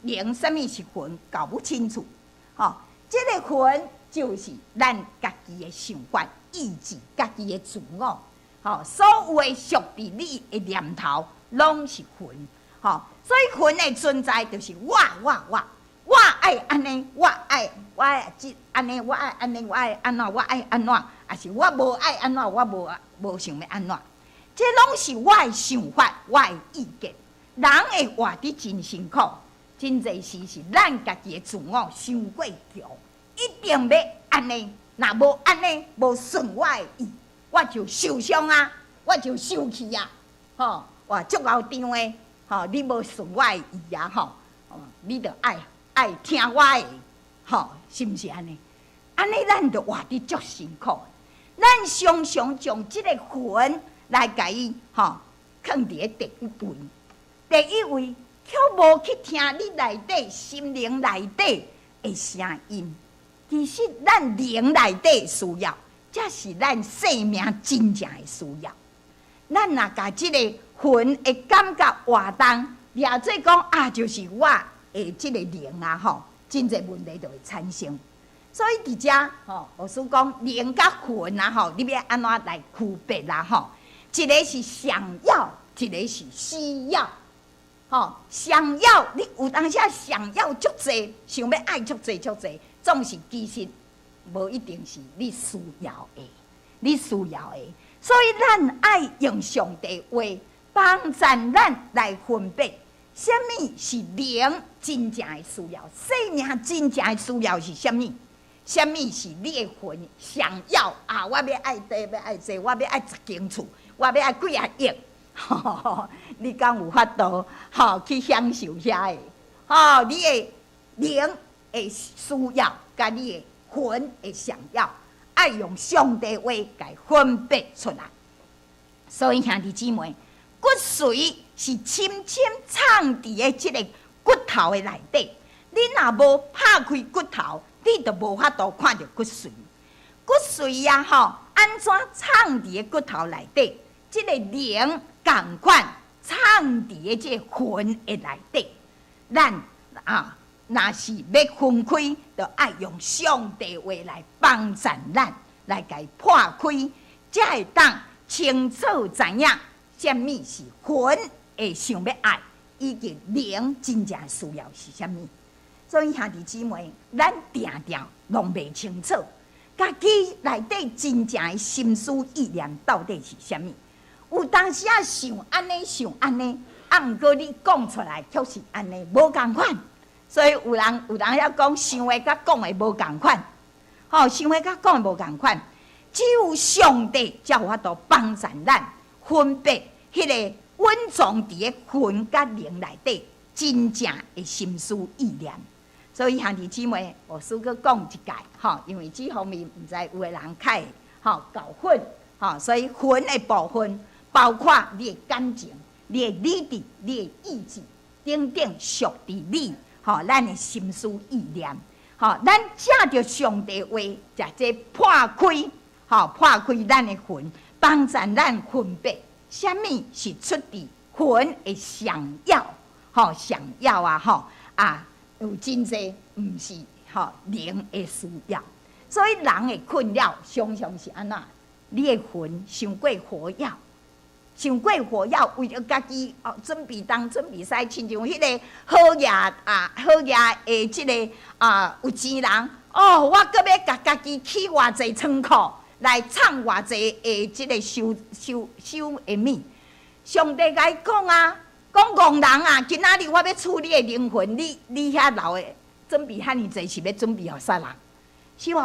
靈，啥物是魂，搞不清楚。吼，這个魂就是咱家己的想法、意志、家己的自我，吼，所有的屬佇你的念頭，攏是魂。吼，所以魂的存在就是我我我，我愛按呢，我愛我愛這按呢，我愛按呢，我愛按怎，我愛按怎，抑是我無愛按怎，我無想欲按怎，這攏是我的想法，我的意見。人會活得真辛苦，真濟時是咱家己的自我傷過強，一定欲按呢，若無按呢，無順我的意，我就受傷啊，我就受氣啊，吼，哇，足堢張的。吼，你無順我的意啊！吼，你著愛聽我的，吼，是毋是按呢？按呢，咱著活得足辛苦。咱常常將這个魂來共伊吼，囥佇咧第一位，第一位卻無去聽你內底心靈內底的聲音。其實咱靈內底需要，才是咱生命真正的需要。咱若共這个魂的感覺活動，掠做講啊，就是我的這个靈啊，吼，真濟問題就會產生。所以佇遮吼，牧師講靈佮魂啊，吼，你欲按怎來區別啦，吼？一个是想要，一个是需要。吼，想要你有當時想要足濟，想欲愛足濟足濟，總是其實無一定是你需要的，你需要的。所以咱愛用上帝話幫助咱來分別，啥物是靈真正的需要，生命真正的需要是啥物？啥物是你的魂想要啊？我欲愛這，欲愛這，我欲愛十間厝，我欲愛幾仔億，你敢有法度吼去享受遐個？吼，你的靈的需要，佮你的魂的想要。愛用上帝話共分別出來，所以兄弟姊妹，骨髓是深深藏佇咧這个骨頭的內底。你若無拍開骨頭，你就無法度看著骨髓。骨髓啊，吼，按怎藏佇咧骨頭內底？這个靈仝款藏佇咧這个魂的內底。咱啊，若是欲分開，就愛用上帝話來幫助咱，來共伊破開，才會當清楚知影啥物是魂會想欲愛，以及靈真正需要是啥物。所以兄弟姊妹，咱定定攏袂清楚，家己內底真正的心思意念到底是啥物。有當時仔想按呢想按呢，啊，毋過你講出來卻是按呢，無仝款。所以有人遐講想的佮講的無仝款，吼，想的佮講的無仝款。只有上帝才有法度幫助咱分別彼個隱藏佇个魂佮靈內底真正的心思意念。所以兄弟姊妹，牧師閣講一擺，吼，因為這方面毋知有的人較會吼搞混，吼，所以魂的部分包括你的感情、你的理智、你的意志等等，屬佇你，吼，咱的心思意念，吼，咱藉著上帝話，藉這破開，吼，破開咱的魂，幫助咱分別啥物是出佇魂的想要，吼，想要啊，吼啊。有真濟毋是吼靈的需要，所以人的困擾常常是按怎？你的魂傷過活躍，傷過活躍，為著家己哦準備東準備西，親像彼个好額啊，好額的這个啊有錢人哦，我閣欲共家己起偌濟倉庫來藏偌濟的這个收收收的物。上帝共伊講啊。講戇人啊！今仔日我欲取你的靈魂，你你遐留的準備遐爾濟，是欲準備予啥人？是無？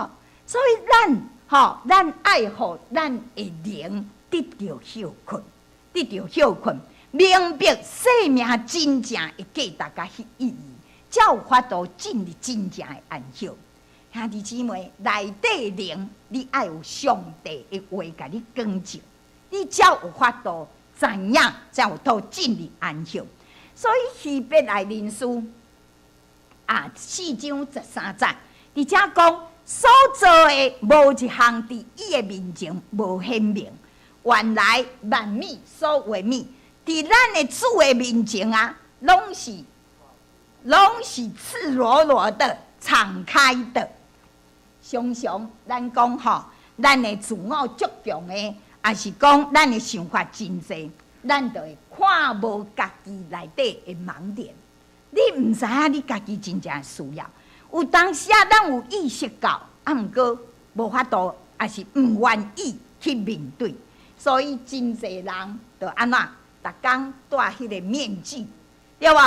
所以咱吼，咱愛予咱的靈得著歇睏，得著歇睏，明白生命真正的價值佮意義，才有法度進入真正的安息。兄弟姊妹，內底靈，你愛有上帝的話共你光照，你才有法度。知影才有法度進入安息，所以希伯來人書啊四章十三節，佇遮講所做的無一項佇伊的面前無顯明，原來萬物所有的物，佇咱的主的面前啊，攏是赤裸裸的敞開的。常常咱講吼，咱的自我足強的。抑是講，咱的想法真濟，咱就會看無家己內底的盲點。你毋知影你家己真正需要。有當時啊，咱有意識到，啊，毋過無法度，抑是毋願意去面對。所以真濟人就按怎，逐工戴彼个面具，對無？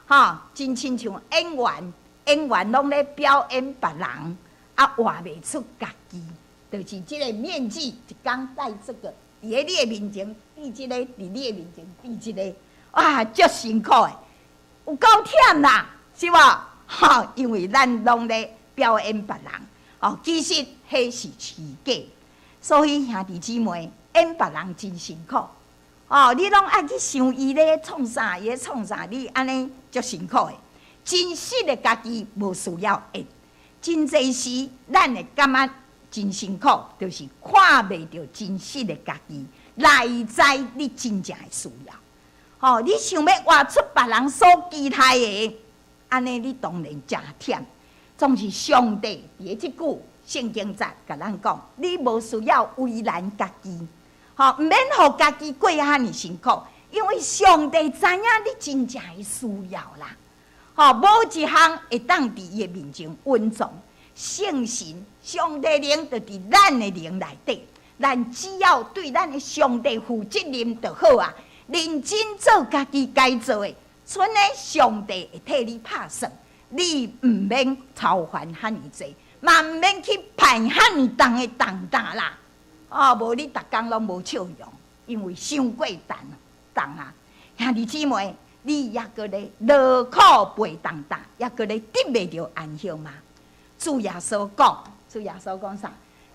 吼，真親像演員，演員攏咧表演別人，啊，活袂出家己。就是這个面具，一工戴這个，佇咧你的面前戴這个，佇你的面前戴這个，哇，足辛苦的，有夠忝啦，是無？吼，因為咱攏咧表演別人，哦，其實彼是虛假，所以兄弟姊妹演別人真辛苦，哦，你攏愛去想伊咧創啥，伊咧創啥，你按呢足辛苦的。真實的家己無需要演，真濟時咱會感覺真辛苦，就是看袂著真實的家己，來知你真正的需要。吼，你想欲活出別人所期待的，按呢你當然誠忝。總是上帝佇咧這句聖經節共咱講，你無需要為難家己，吼，毋免予家己過遐爾辛苦，因為上帝知影你真正的需要啦。吼，無一項會當佇伊的面前隱藏。聖神、上帝靈就佇咱的靈內底，咱只要對咱的上帝負責任就好啊！認真做家己該做的，賰呢上帝會替你拍算，你毋免操煩遐爾濟，嘛毋免去攀遐爾重的重擔啦。哦，無你逐工攏無笑容，因為傷過重重啊！兄弟姊妹，你猶閣咧勞苦背重擔，猶閣咧得袂著安息嗎？主耶穌講，主耶穌講啥？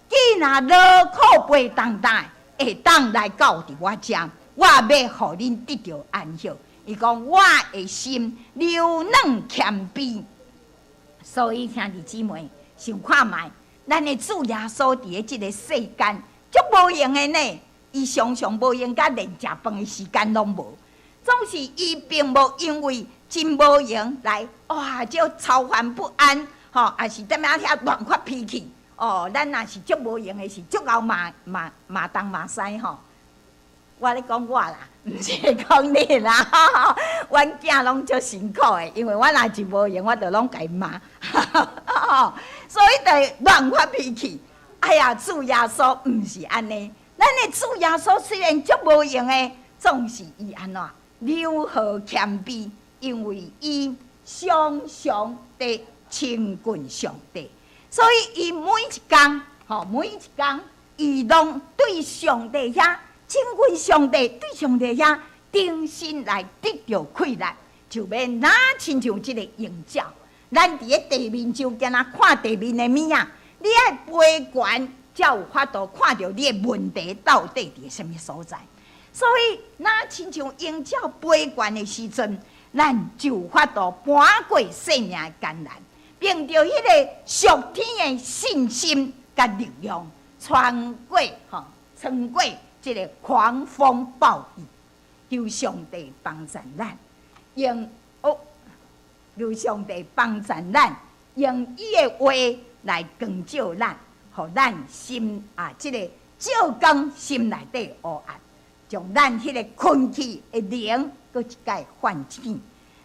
既若勞苦背重擔，會當來到佇我遮，我欲予恁得著安息。伊講我的心柔軟謙卑，所以兄弟姊妹想看覓，咱的主耶穌佇咧這个世間足無閒的呢，伊常常無閒，佮連食飯的時間攏無。總是伊並無因為真無閒來，哇！就操煩不安，吼，也是踮仔遐亂發脾氣。哦，咱若是足無閒的，是足𠢕罵罵罵東罵西吼。我咧講我啦，毋是講你啦。阮囝攏足辛苦的，因為我若一無閒，我就攏共伊罵，所以就會亂發脾氣。哎呀，主耶穌毋是按呢，咱的主耶穌雖然足無閒的，總是伊按怎柔和謙卑，因為伊常常佇親近上帝，所以伊每一工，吼每一工，伊攏對上帝遐親近上帝，對上帝遐重新來得著氣力，就欲若親像這個鷹鳥。咱佇咧地面就敢若看地面的物仔，你愛飛懸，才有法度看著你的問題到底佇啥物所在。所以，若親像鷹鳥飛懸的時陣，咱就有法度搬過生命的艱難，憑著彼个屬天的信心佮力量，穿過吼，穿過這个狂風暴雨，求上帝幫助咱，用哦，求上帝幫助咱，用伊的話來光照咱，予咱心啊，這个照光心內底烏暗，將咱彼个困去的靈，閣一擺喚醒。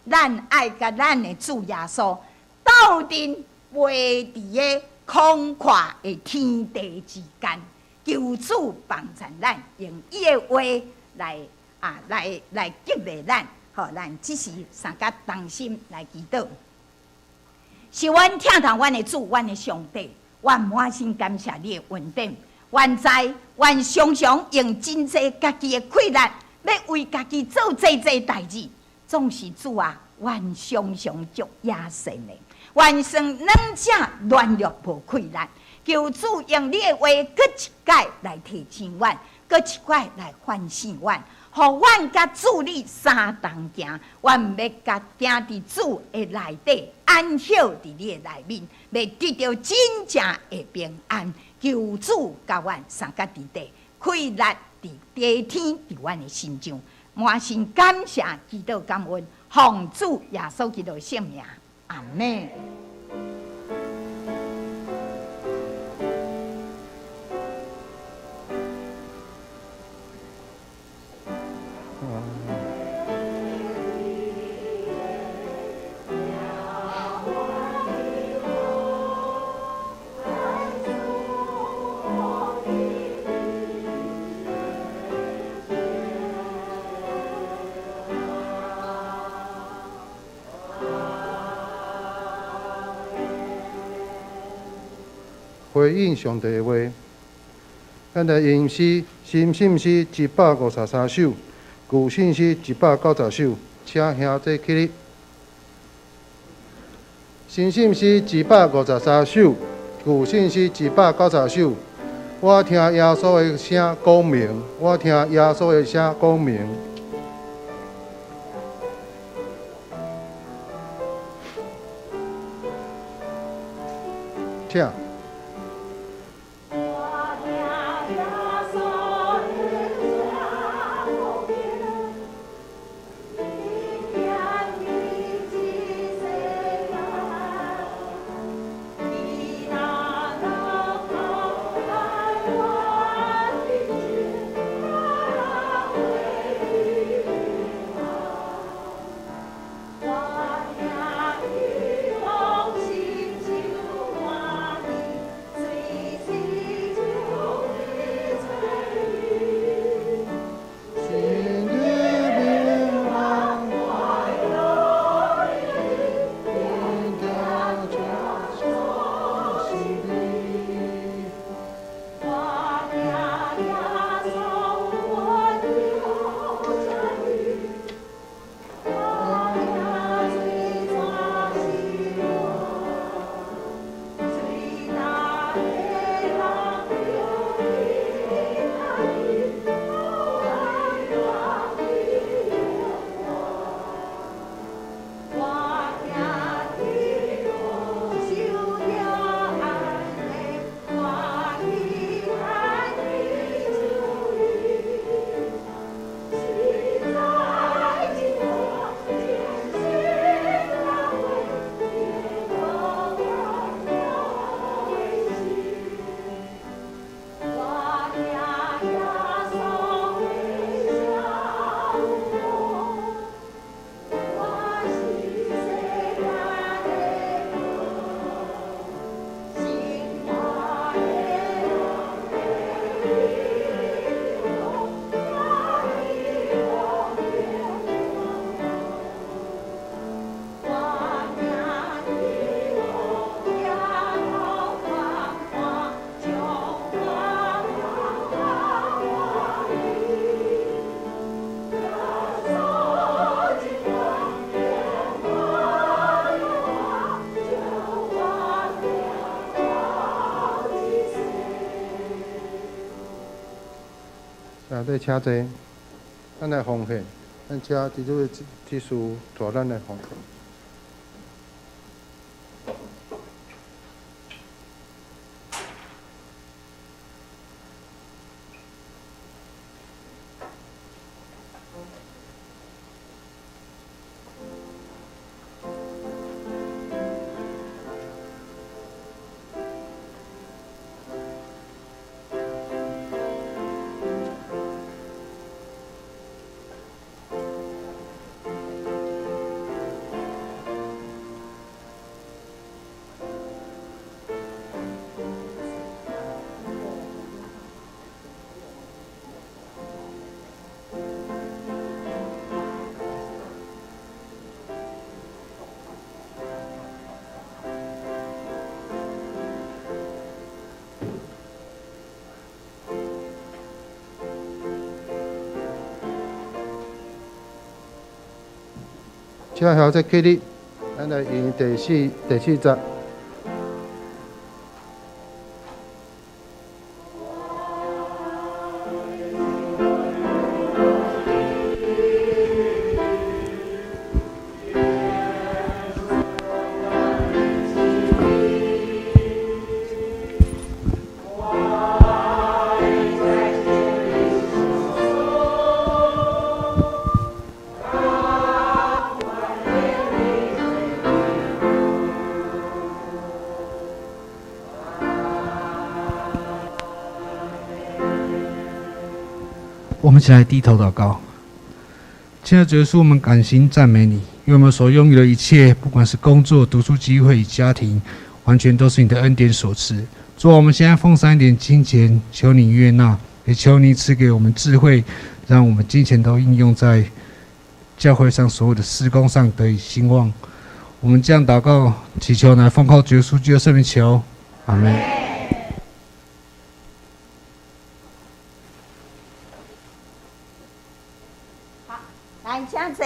咱愛佮咱的主耶穌鬥陣飛佇个空闊的天地之間，求主幫助咱，用伊的話來啊來來激勵咱，予咱這時三甲同心來祈禱。是阮疼痛阮的主，阮的上帝，阮滿心感謝你的恩典。原知阮常常用真濟家己的氣力，欲為家己做濟濟代誌，總是主啊，阮常常足野心的，阮算軟者軟弱無氣力，求主用你的話，閣一擺來提醒阮，閣一擺來反省阮，予阮佮主你相同行，阮欲佮行佇主的內底，安歇佇你的內面，欲得著真正的平安。求主佮阮相佮佇底，氣力佇地天佇阮的身上，滿心感謝，祈禱感恩，奉主耶穌基督聖名，阿們。回應上帝的話，咱來吟詩，新信詩153首，舊信詩190首，請兄弟起立。新信詩153首，舊信詩190首。我聽耶穌的聲講明，我聽耶穌的聲講明。請。兄弟請坐，咱來奉獻，咱請基督的執事帶咱來奉獻。請小姐起立，咱來用第四節。我們一起來低頭禱告。親愛的主耶穌，我們感謝讚美你，因為我們所擁有的一切，不管是工作、讀書機會與家庭，完全都是你的恩典所賜。主啊，我們現在奉上一點金錢，求你悅納，也求你賜給我們智慧，讓我們金錢都應用在教會上所有的事工上得以興旺。我們這樣禱告，祈求乃奉靠主耶穌基督聖名求，阿門。來，請坐。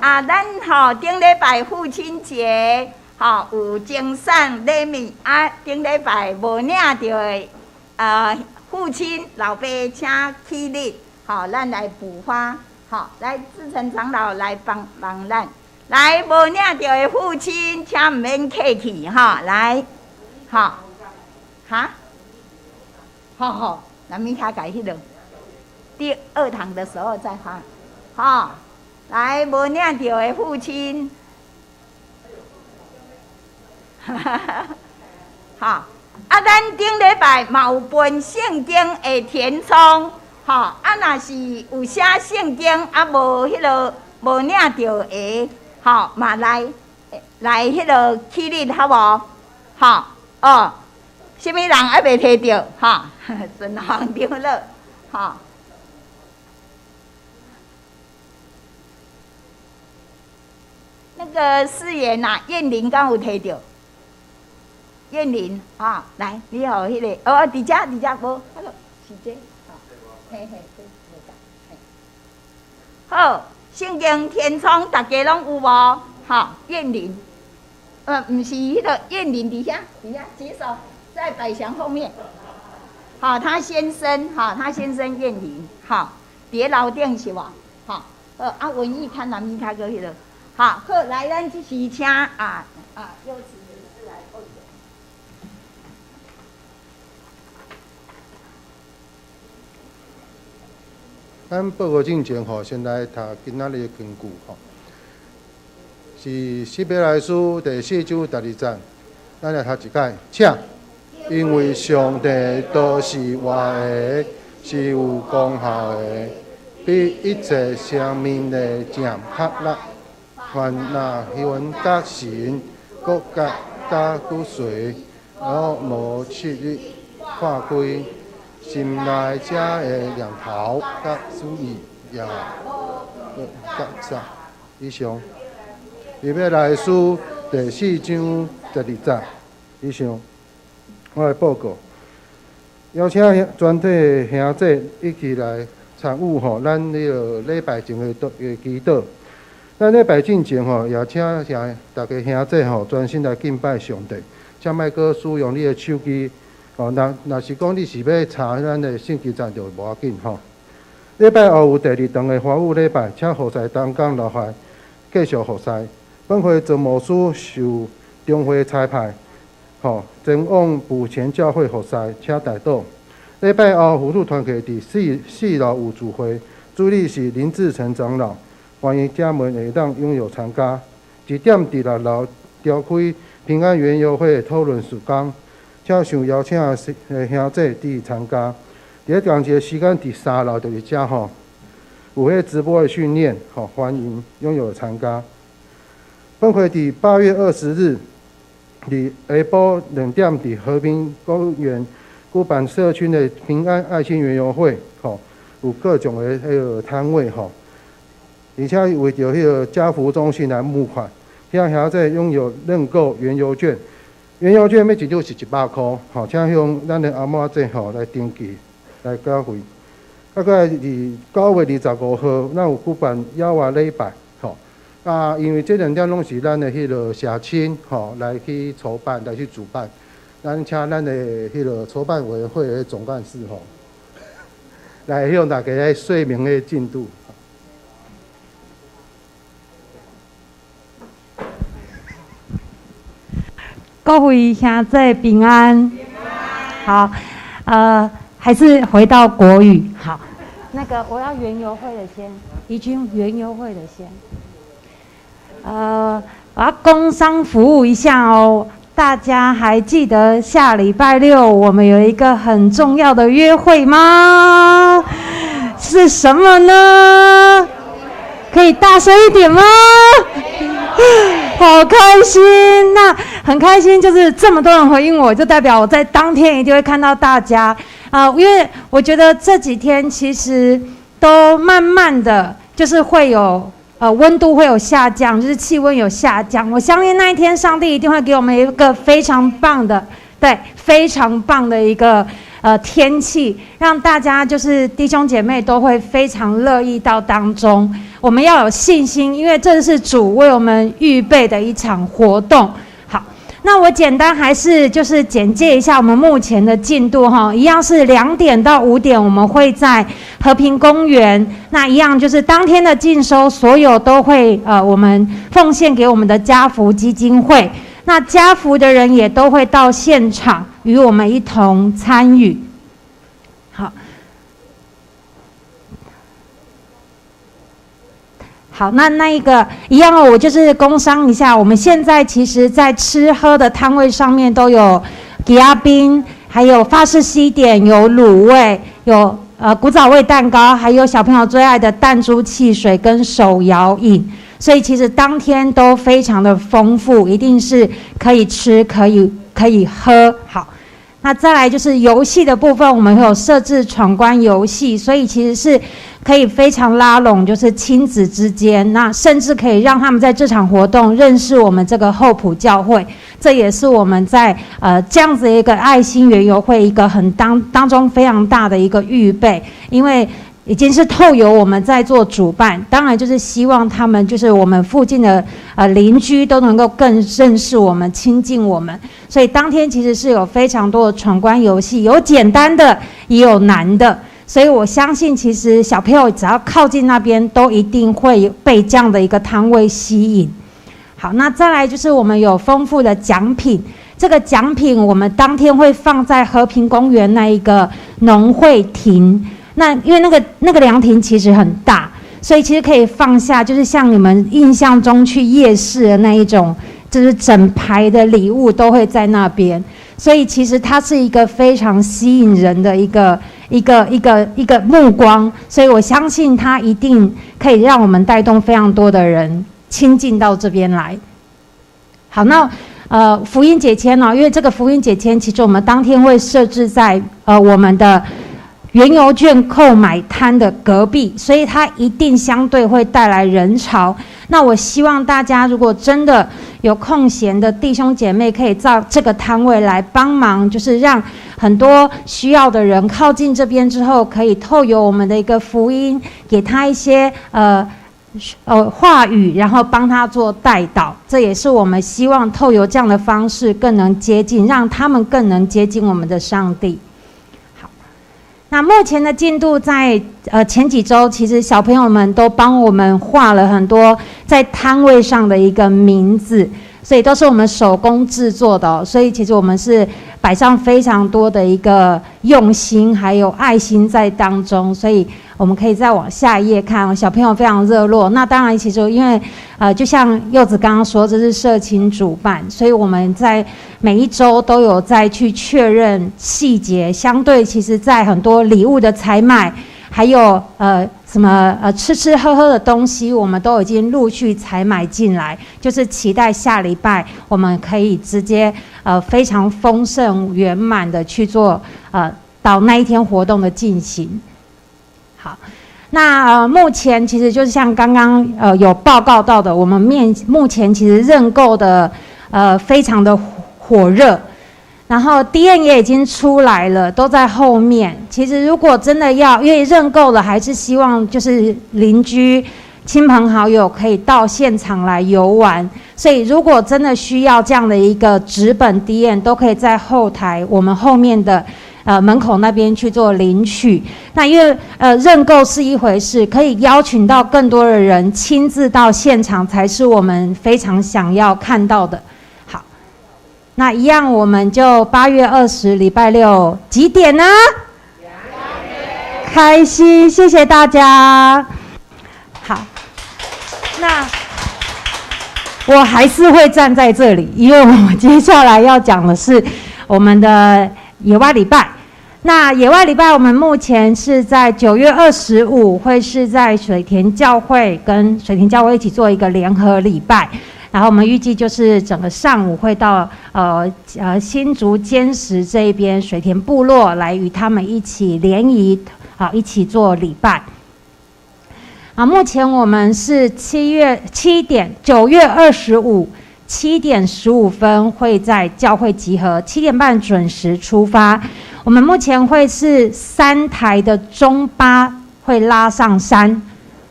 啊，咱吼頂禮拜父親節吼有贈送禮物，啊，頂禮拜無領著的，父親老爸請起立，吼，咱來補發，吼，來志成長老來幫忙咱。來，無領著的父親，請毋免客氣，吼，來，吼，哈，好好，咱明仔改彼落，第二堂的時候再發，吼。來，無領著的父親，吼，啊，咱頂禮拜嘛有分聖經的填充，吼，啊，若是有寫聖經啊，無彼落無領著的，吼，嘛來來彼落起立，好無？吼，哦，啥物人猶未提著？吼，孫黃長老，吼。那個誓言啊，燕玲敢有提著？燕玲，啊，來，你予彼個，哦，佇遮佇遮無，彼個是這，嘿嘿，這好，聖經天窗，大家攏有無？吼，燕玲，毋是彼個燕玲佇遐，佇遐舉手，在百祥後面。好，他先生，哈，他先生燕玲，吼，佇咧樓頂是無？吼，好，啊，文藝看南咪較閣彼個。好，好，來，咱這時請啊啊，有請女士來報告。咱報告進前吼，先來讀今仔日的經句吼，是希伯來書第四章第二節，咱來讀一擺，請。因為上帝都是活的，是有功效的，比一切生命的劍較利。凡若魂佮神，骨骼佮骨髓，攏無七日破開，心內這的念頭佮旨意也覺察。以上，希伯來書第四章第二節。以上，我來報告，邀請全體兄弟一起來參與吼，咱彼个禮拜前的祈禱。咱禮拜進前吼，也請兄大家兄弟吼，專心來敬拜上帝。請莫閣使用你的手機哦。若若是講你是欲查咱的聖經站，就無要緊吼。禮拜後有第二堂的華語禮拜，請服侍同工留下繼續服侍。本會鄭牧師受中會差派，吼前往埔前教會服侍，請代禱。禮拜後輔女團契佇四四樓有聚會，主理是林志成長老，歡迎家門會當踴躍參加。一點佇六樓召開平安園遊會討論時間，請受邀請的兄弟佇參加。佇咧同一個時間，佇三樓就是遮吼，有彼直播的訓練，吼歡迎踴躍參加。本會佇8月20日，佇下晡2點，佇和平公園舉辦社區的平安愛心園遊會，吼有各種的彼個攤位，吼，而且為著彼個家福中心來募款，請兄弟擁有認購園遊券，園遊券每一張是100箍，吼，請向咱的阿嬤仔吼來登記來繳費。啊，閣來佇9月25號，咱有舉辦邀仔禮拜，吼。啊，因為這兩點攏是咱的彼個社青吼來去籌辦，來去主辦。咱請咱的彼個籌辦委員會的總幹事吼，來向大家來說明彼個進度。各位兄弟平安。好，還是回到國語。好，那個我要園遊會的先，怡君園遊會的先。我要工商服務一下哦。大家還記得下禮拜六我們有一個很重要的約會嗎？是什麼呢？可以大聲一點嗎？好開心，那很開心，就是這麼多人回應我，就代表我在當天一定會看到大家啊，因為我覺得這幾天其實都慢慢的就是會有。溫度會有下降，就是氣溫有下降。我相信那一天，上帝一定會給我們一個非常棒的，對，非常棒的一個天氣，讓大家就是弟兄姐妹都會非常樂意到當中。我們要有信心，因為這是主為我們預備的一場活動。好，那我簡單還是就是簡介一下我們目前的進度哈，一樣是2點到5點，我們會在和平公園。那一樣就是當天的進收，所有都會我們奉獻給我們的家福基金會。那家福的人也都會到現場與我們一同參與。好，好，那一個一樣哦，我就是工商一下，我們現在其實在吃喝的攤位上面都有枝仔冰，還有法式西點，有滷味，有古早味蛋糕，還有小朋友最愛的彈珠汽水跟手搖飲，所以其實當天都非常的豐富，一定是可以吃，可以喝。好，那再來就是遊戲的部分，我們會有設置闖關遊戲，所以其實是可以非常拉攏，就是親子之間，那甚至可以讓他們在這場活動認識我們這個後埔教會，這也是我們在這樣子一個愛心園遊會一個很當中非常大的一個預備，因為已經是透由我們在做主辦，當然就是希望他們就是我們附近的鄰居都能夠更認識我們、親近我們，所以當天其實是有非常多的闖關遊戲，有簡單的，也有難的。所以我相信，其實小朋友只要靠近那邊，都一定會被這樣的一個攤位吸引。好，那再來就是我們有豐富的獎品，這個獎品我們當天會放在和平公園那一個農會亭。那因為那個涼亭其實很大，所以其實可以放下，就是像你們印象中去夜市的那一種，就是整排的禮物都會在那邊。所以其實它是一個非常吸引人的一個目光，所以我相信它一定可以讓我們帶動非常多的人親近到這邊來。好，那福音解籤呢？因為這個福音解籤，其實我們當天會設置在我們的園遊券購買攤的隔壁，所以它一定相對會帶來人潮。那我希望大家如果真的有空閒的弟兄姐妹，可以到這個攤位來幫忙，就是讓很多需要的人靠近這邊之後，可以透由我們的一個福音，給他一些話語，然後幫他做代禱。這也是我們希望透由這樣的方式，更能接近，讓他們更能接近我們的上帝。那目前的進度在前幾週，其實小朋友們都幫我們畫了很多在攤位上的一個名字，所以都是我們手工製作的哦。所以其實我們是擺上非常多的一個用心還有愛心在當中，所以我們可以再往下一頁看，小朋友非常熱絡。那當然，其實因為就像柚子剛剛說，這是社青主辦，所以我們在每一週都有再去確認細節。相對，其實在很多禮物的採買，還有什麼吃吃喝喝的東西，我們都已經陸續採買進來，就是期待下禮拜我們可以直接非常豐盛圓滿的去做到那一天活動的進行。好，那目前其實就是像剛剛有報告到的，我們目前其實認購的非常的火熱，然後 DM 也已經出來了，都在後面。其實如果真的要，因為認購了，還是希望就是鄰居、親朋好友可以到現場來遊玩。所以如果真的需要這樣的一個紙本 DM，都可以在後台我們後面的門口那邊去做領取。那因為認購是一回事，可以邀請到更多的人親自到現場，才是我們非常想要看到的。好，那一樣我們就8月20禮拜六幾點呢？開心，謝謝大家。好，那我還是會站在這裡，因為我們接下來要講的是我們的野外禮拜。那野外禮拜，我們目前是在9月25，會是在水田教會跟水田教會一起做一個聯合禮拜。然後我們預計就是整個上午會到新竹尖石這一邊水田部落來與他們一起聯誼，好，一起做禮拜。啊，目前我們是7月7點，9月25 7點15分會在教會集合，7點半準時出發。我們目前會是三台的中巴會拉上山，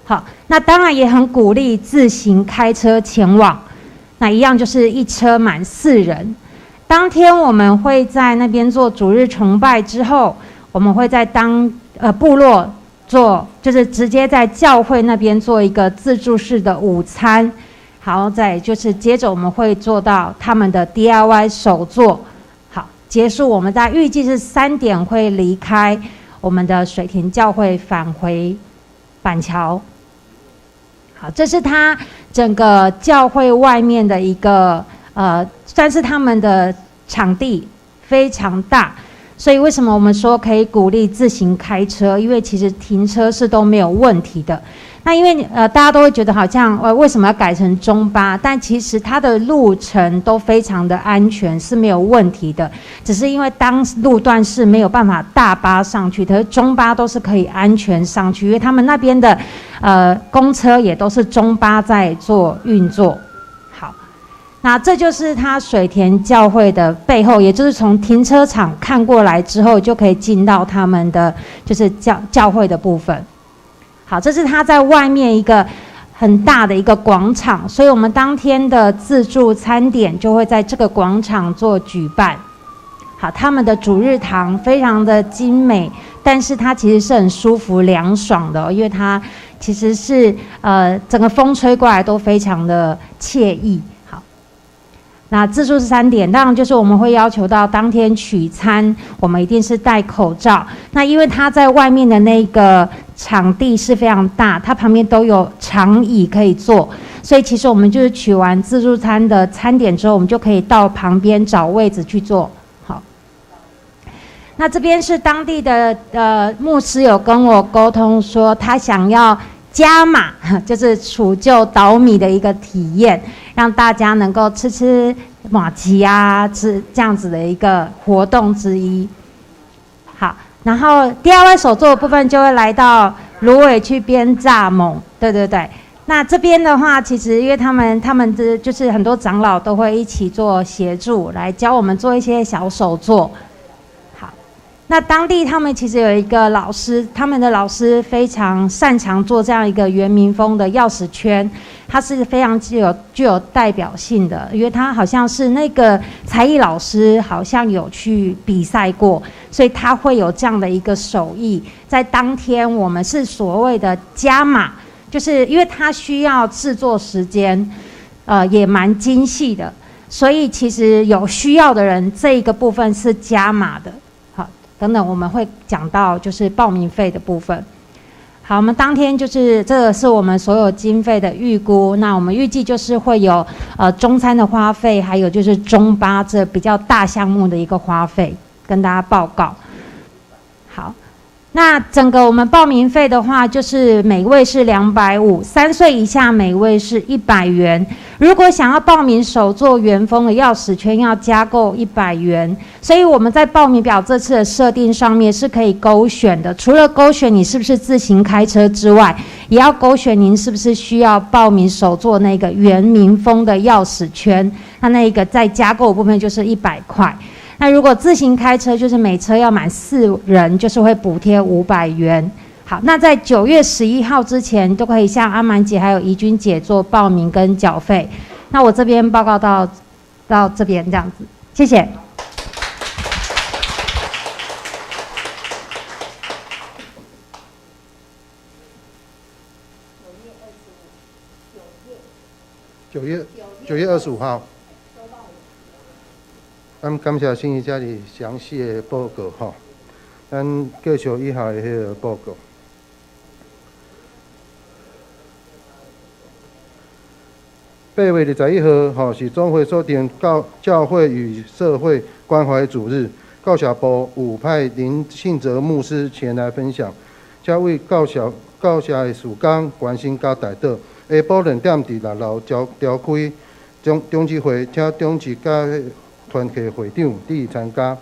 好，那當然也很鼓勵自行開車前往。那一樣就是一車滿四人。當天我們會在那邊做主日崇拜之後，我們會在當部落做，就是直接在教會那邊做一個自助式的午餐。好，再就是接着我們會做到他們的 DIY 手作。好，結束，我們在預計是3點會離開我們的水田教會，返回板橋。好，這是他整個教會外面的一個算是他們的場地非常大，所以為什麼我們說可以鼓勵自行開車？因為其實停車是都沒有問題的。那因為大家都會覺得好像為什麼要改成中巴？但其實它的路程都非常的安全，是沒有問題的。只是因為當路段是沒有辦法大巴上去，可是中巴都是可以安全上去，因為他們那邊的公車也都是中巴在做運作。好，那這就是它水田教會的背後，也就是從停車場看過來之後，就可以進到他們的就是教會的部分。好，這是他在外面一個很大的一個廣場，所以我們當天的自助餐點就會在這個廣場做舉辦。好，他們的主日堂非常的精美，但是它其實是很舒服涼爽的，因為它其實是整個風吹過來都非常的愜意。好，那自助是3點，當然就是我們會要求到當天取餐，我們一定是戴口罩。那因為他在外面的那個場地是非常大，它旁邊都有長椅可以坐，所以其實我們就是取完自助餐的餐點之後，我們就可以到旁邊找位置去坐。好，那這邊是當地的牧師有跟我溝通說，他想要加碼，就是杵臼搗米的一個體驗，讓大家能夠吃吃麻糬啊，吃這樣子的一個活動之一。好。然後 DIY 手作的部分就會來到蘆葦去編蚱蜢，對對對。那這邊的話，其實因為他們這就是很多長老都會一起做協助，來教我們做一些小手作。好，那當地他們其實有一個老師，他們的老師非常擅長做這樣一個原民風的鑰匙圈，它是非常具有代表性的，因為他好像是那個才藝老師，好像有去比賽過，所以他會有這樣的一個手藝。在當天我們是所謂的加碼，就是因為他需要製作時間，也蠻精細的，所以其實有需要的人，這個部分是加碼的。等等，我們會講到就是報名費的部分。好，我們當天就是這個是我們所有經費的預估。那我們預計就是會有中餐的花費，還有就是中巴這比較大項目的一個花費，跟大家報告。好，那整個我們報名費的話，就是每位是250，3歲以下每位是100元。如果想要報名手作原風的鑰匙圈，要加購100元。所以我們在報名表這次的設定上面是可以勾選的，除了勾選你是不是自行開車之外，也要勾選您是不是需要報名手作那個原民風的鑰匙圈。那那個再加購部分就是100塊。那如果自行開車，就是每車要滿4人，就是會補貼500元。好，那在9月11號之前，都可以向阿滿姐還有怡君姐做報名跟繳費。那我這邊報告到這邊這樣子，謝謝。9月25號。咱感謝心儀遮爾詳細的報告吼，咱繼續以下的彼個報告。8月21號吼是總會所定教會與社會關懷主日，教社部有派林信哲牧師前來分享，這位教社的事工關心佮代禱。下晡2點佇6樓召開長執會，請長執佮團契會長佇參加。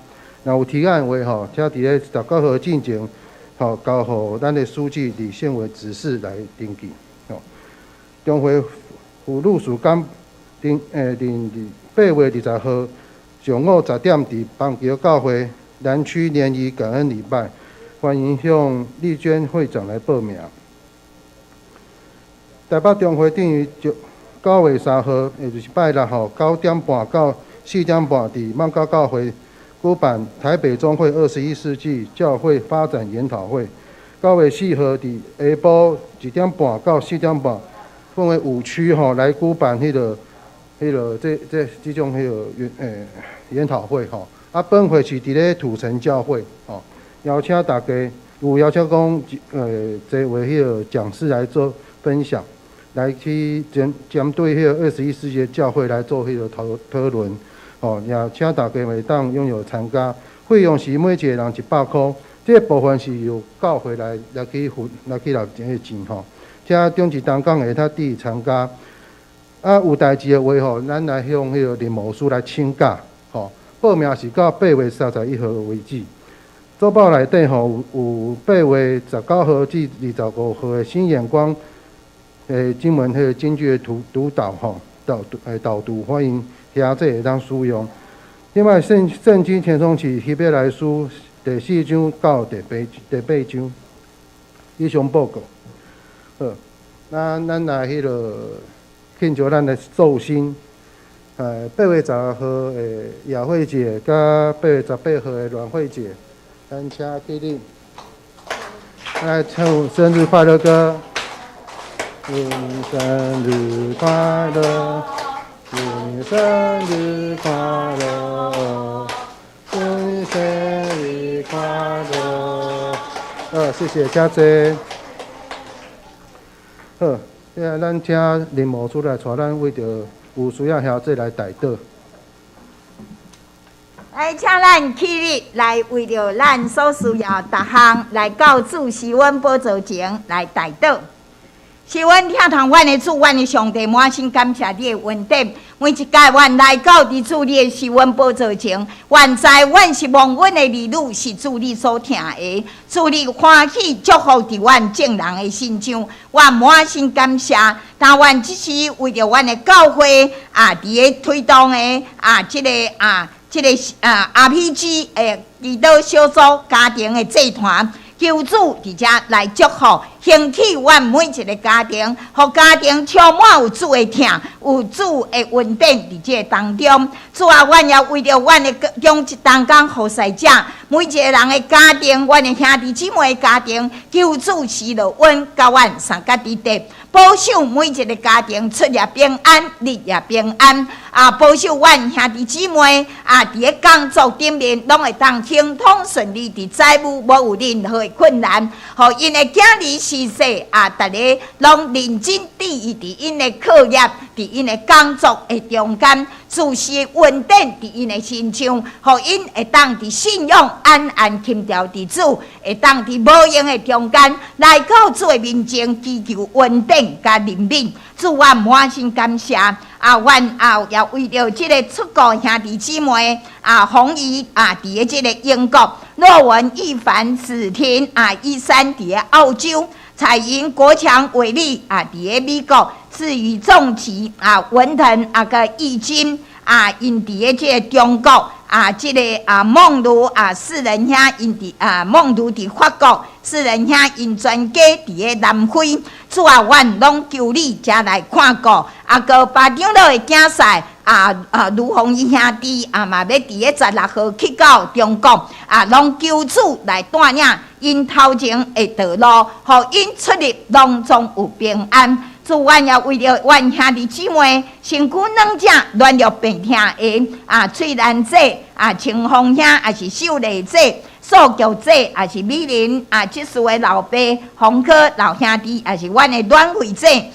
若有提案的話吼，請佇咧19號進前吼交予咱的書記李憲偉執事來登記。吼，中會婦女事工佇8月20號上午10點佇邦橋教會南區聯誼感恩禮拜，歡迎向麗娟會長來報名。台北中會定於9月3號，也就是拜六吼，9點半到4點半，佇艋舺教會舉辦台北中會21世紀教會發展研討會。9月4號佇下晡1點半到4點半，分為5區吼來舉辦這種研討會吼。啊，本會是佇咧土城教會吼，邀請大家有邀請講這位講師來做分享，來去針對21世紀教會來做討論，吼，也請大家會當踴躍參加。費用是每一個人100塊，這個部分是由教會來去付來去納這個錢吼。請長執同工會當佇參加。啊，有代誌的話吼，咱來向林牧師來請假，吼。報名是到8月31號為止。周報內底吼有8月19號至25號的新眼光。經文金句的讀導吼，導讀，歡迎兄弟會當使用。另外，聖經填充是希伯來書第四章到第八章。以上報告。好，那咱來慶祝咱的壽星。8月10號的雅慧姐，佮8月18號的阮慧姐，咱請起立，來唱生日快樂歌。祝你生日快樂，祝你生日快樂，祝你生日快樂。謝謝家姐。好，現在咱請林牧師來帶咱為著有需要兄弟來代禱。來，請咱起立來為著咱所需要逐項來到主施恩寶座前來代禱。是阮疼痛阮的主，阮的上帝，滿心感謝你的恩典。每一屆阮來到佇主你的施恩寶座前，阮知阮是蒙恩的兒女，是主你所疼的。主你歡喜祝福佇阮眾人的身上，阮滿心感謝。但阮這時為著阮的教會啊，佇咧推動的啊，這個啊。這個啊 RPG 的祈禱小組家庭的祭壇，求主佇遮來祝福，興起阮每一個家庭，予家庭充滿有主的疼，有主的恩典佇這個當中。主啊，阮也為著阮的中同工服侍者，每一個人的家庭，阮的兄弟姊妹的家庭，求主賜落阮佮阮相佮佇地，保守每一個家庭出入平安，日夜平安。啊，保守阮兄弟姊妹啊，佇咧工作頂面攏會當亨通順利，佇財務無有任何的困難，予𪜶的囝兒婿婿啊，逐个攏認真注意佇𪜶的課業，佇𪜶的工作的中間，自是恩典佇𪜶的身上，予𪜶會當佇信仰安安輕牢佇主，會當佇無閒的中間來到主的面前，祈求恩典佮憐憫。主，我滿心感謝。啊，阮啊也為著這个出國兄弟姊妹啊，洪怡啊，佇咧這个英國，諾文、一凡、子婷啊，一三佇咧澳洲，彩雲、國強、偉力啊，佇咧美國，至於仲琪啊、文騰啊、佮易金啊，𪜶佇咧這个中國啊，這个啊夢如啊四人兄𪜶佇啊夢如佇法國，四人兄𪜶全家佇咧南非。主啊，阮攏求你遮來看顧，啊，閣巴長老的囝婿啊啊，盧宏伊兄弟啊嘛，欲佇咧16號去到中國啊，攏求主來帶領𪜶頭前的道路，予𪜶出入攏總有平安。主，阮也為著阮兄弟姊妹身軀軟者軟弱病痛的啊，翠蘭姐啊，清風兄，抑是秀麗姐。素菊姐，抑是美玲啊，這次的老爸洪科老兄弟，抑是阮的阮慧姐，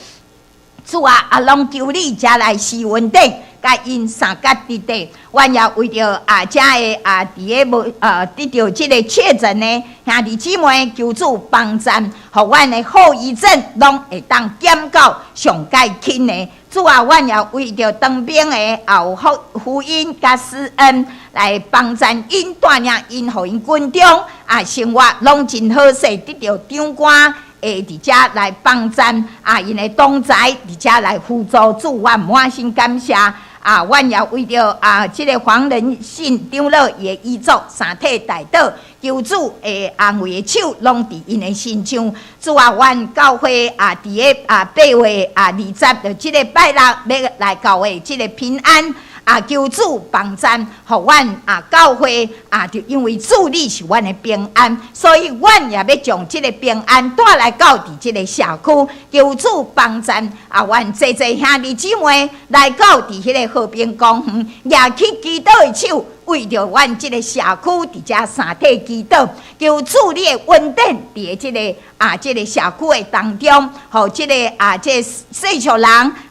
主啊，啊，攏求你遮來施恩典，佮𪜶相佮佇地。阮也為著啊，遮的啊，佇咧無啊得著這个確診的兄弟姊妹，求主幫贊，予阮的後遺症攏會當減到上蓋輕的。主啊，阮也為著當兵的，也有福福音佮施恩來幫贊𪜶帶領𪜶，予𪜶軍中啊生活攏真好勢，得著長官會佇遮來幫贊啊，𪜶的同侪佇遮來輔助主，阮滿心感謝啊！阮也為著啊，這个黃仁信長老伊的遺囑三體代禱，求主的安慰的手攏佇𪜶的身上。主啊，阮教會啊，佇咧啊8月20，就這个拜六欲來教會，這个平安啊，求主幫贊，予阮啊教會啊，就因為主你是阮的平安，所以阮也欲將這个平安帶來到佇這个社區，求主幫贊啊，阮濟濟兄弟姊妹來到佇彼个和平公園，舉起祈禱的手，為著阮這个社區佇遮三體祈禱，求主你的恩典佇咧這个啊，這个社區的當中，予這个啊，這个世俗人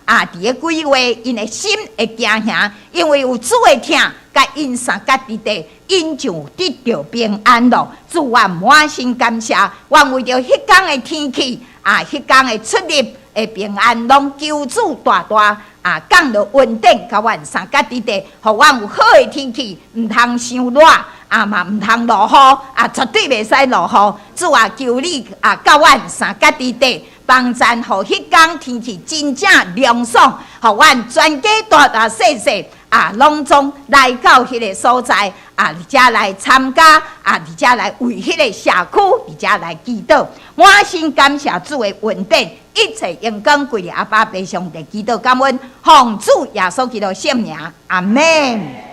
啊，佇咧幾月，𪜶的心會驚嚇，因為有主的疼，佮𪜶相佮佇地，𪜶就得著平安咯。主，我滿心感謝，阮為著彼工的天氣啊，彼工的出入的平安，攏求主大大啊降落恩典，佮阮相佮佇地，予阮有好的天氣，毋通傷熱，啊嘛毋通落雨，啊絕對袂使落雨。主啊，求你啊，佮阮相佮佇地，幫贊，予彼工天氣真正涼爽，予阮全家大大細細啊，攏總來到彼个所在啊，佇遮來參加啊，佇遮來為彼个社區佇遮來祈禱，滿心感謝主的恩典，一切榮光歸予阿爸父上帝，祈禱感恩，奉主耶穌基督聖名，阿們。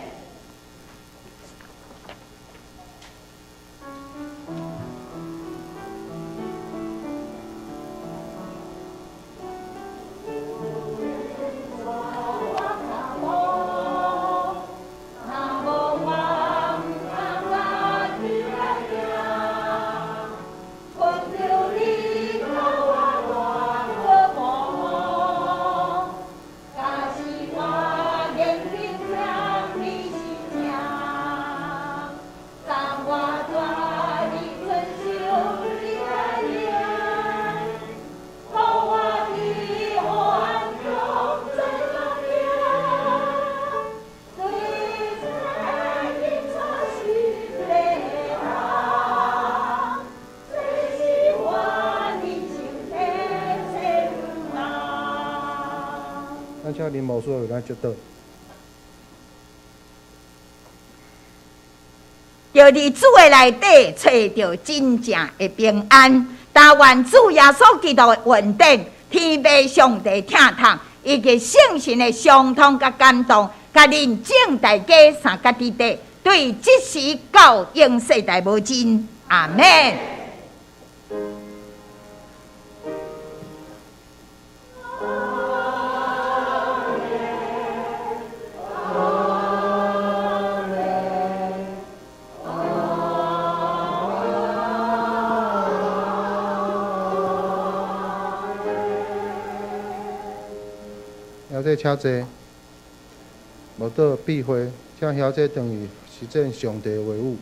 咱請林牧師為咱祝禱。著佇主的內底揣著真正的平安。但願主耶穌基督的恩典、天父上帝疼痛，以及聖神的相通佮感動，佮恁眾大家三佮弟弟，對這時到永世代無盡。阿們。小姐請坐，無倒避會，請小姐轉去實踐上帝話語。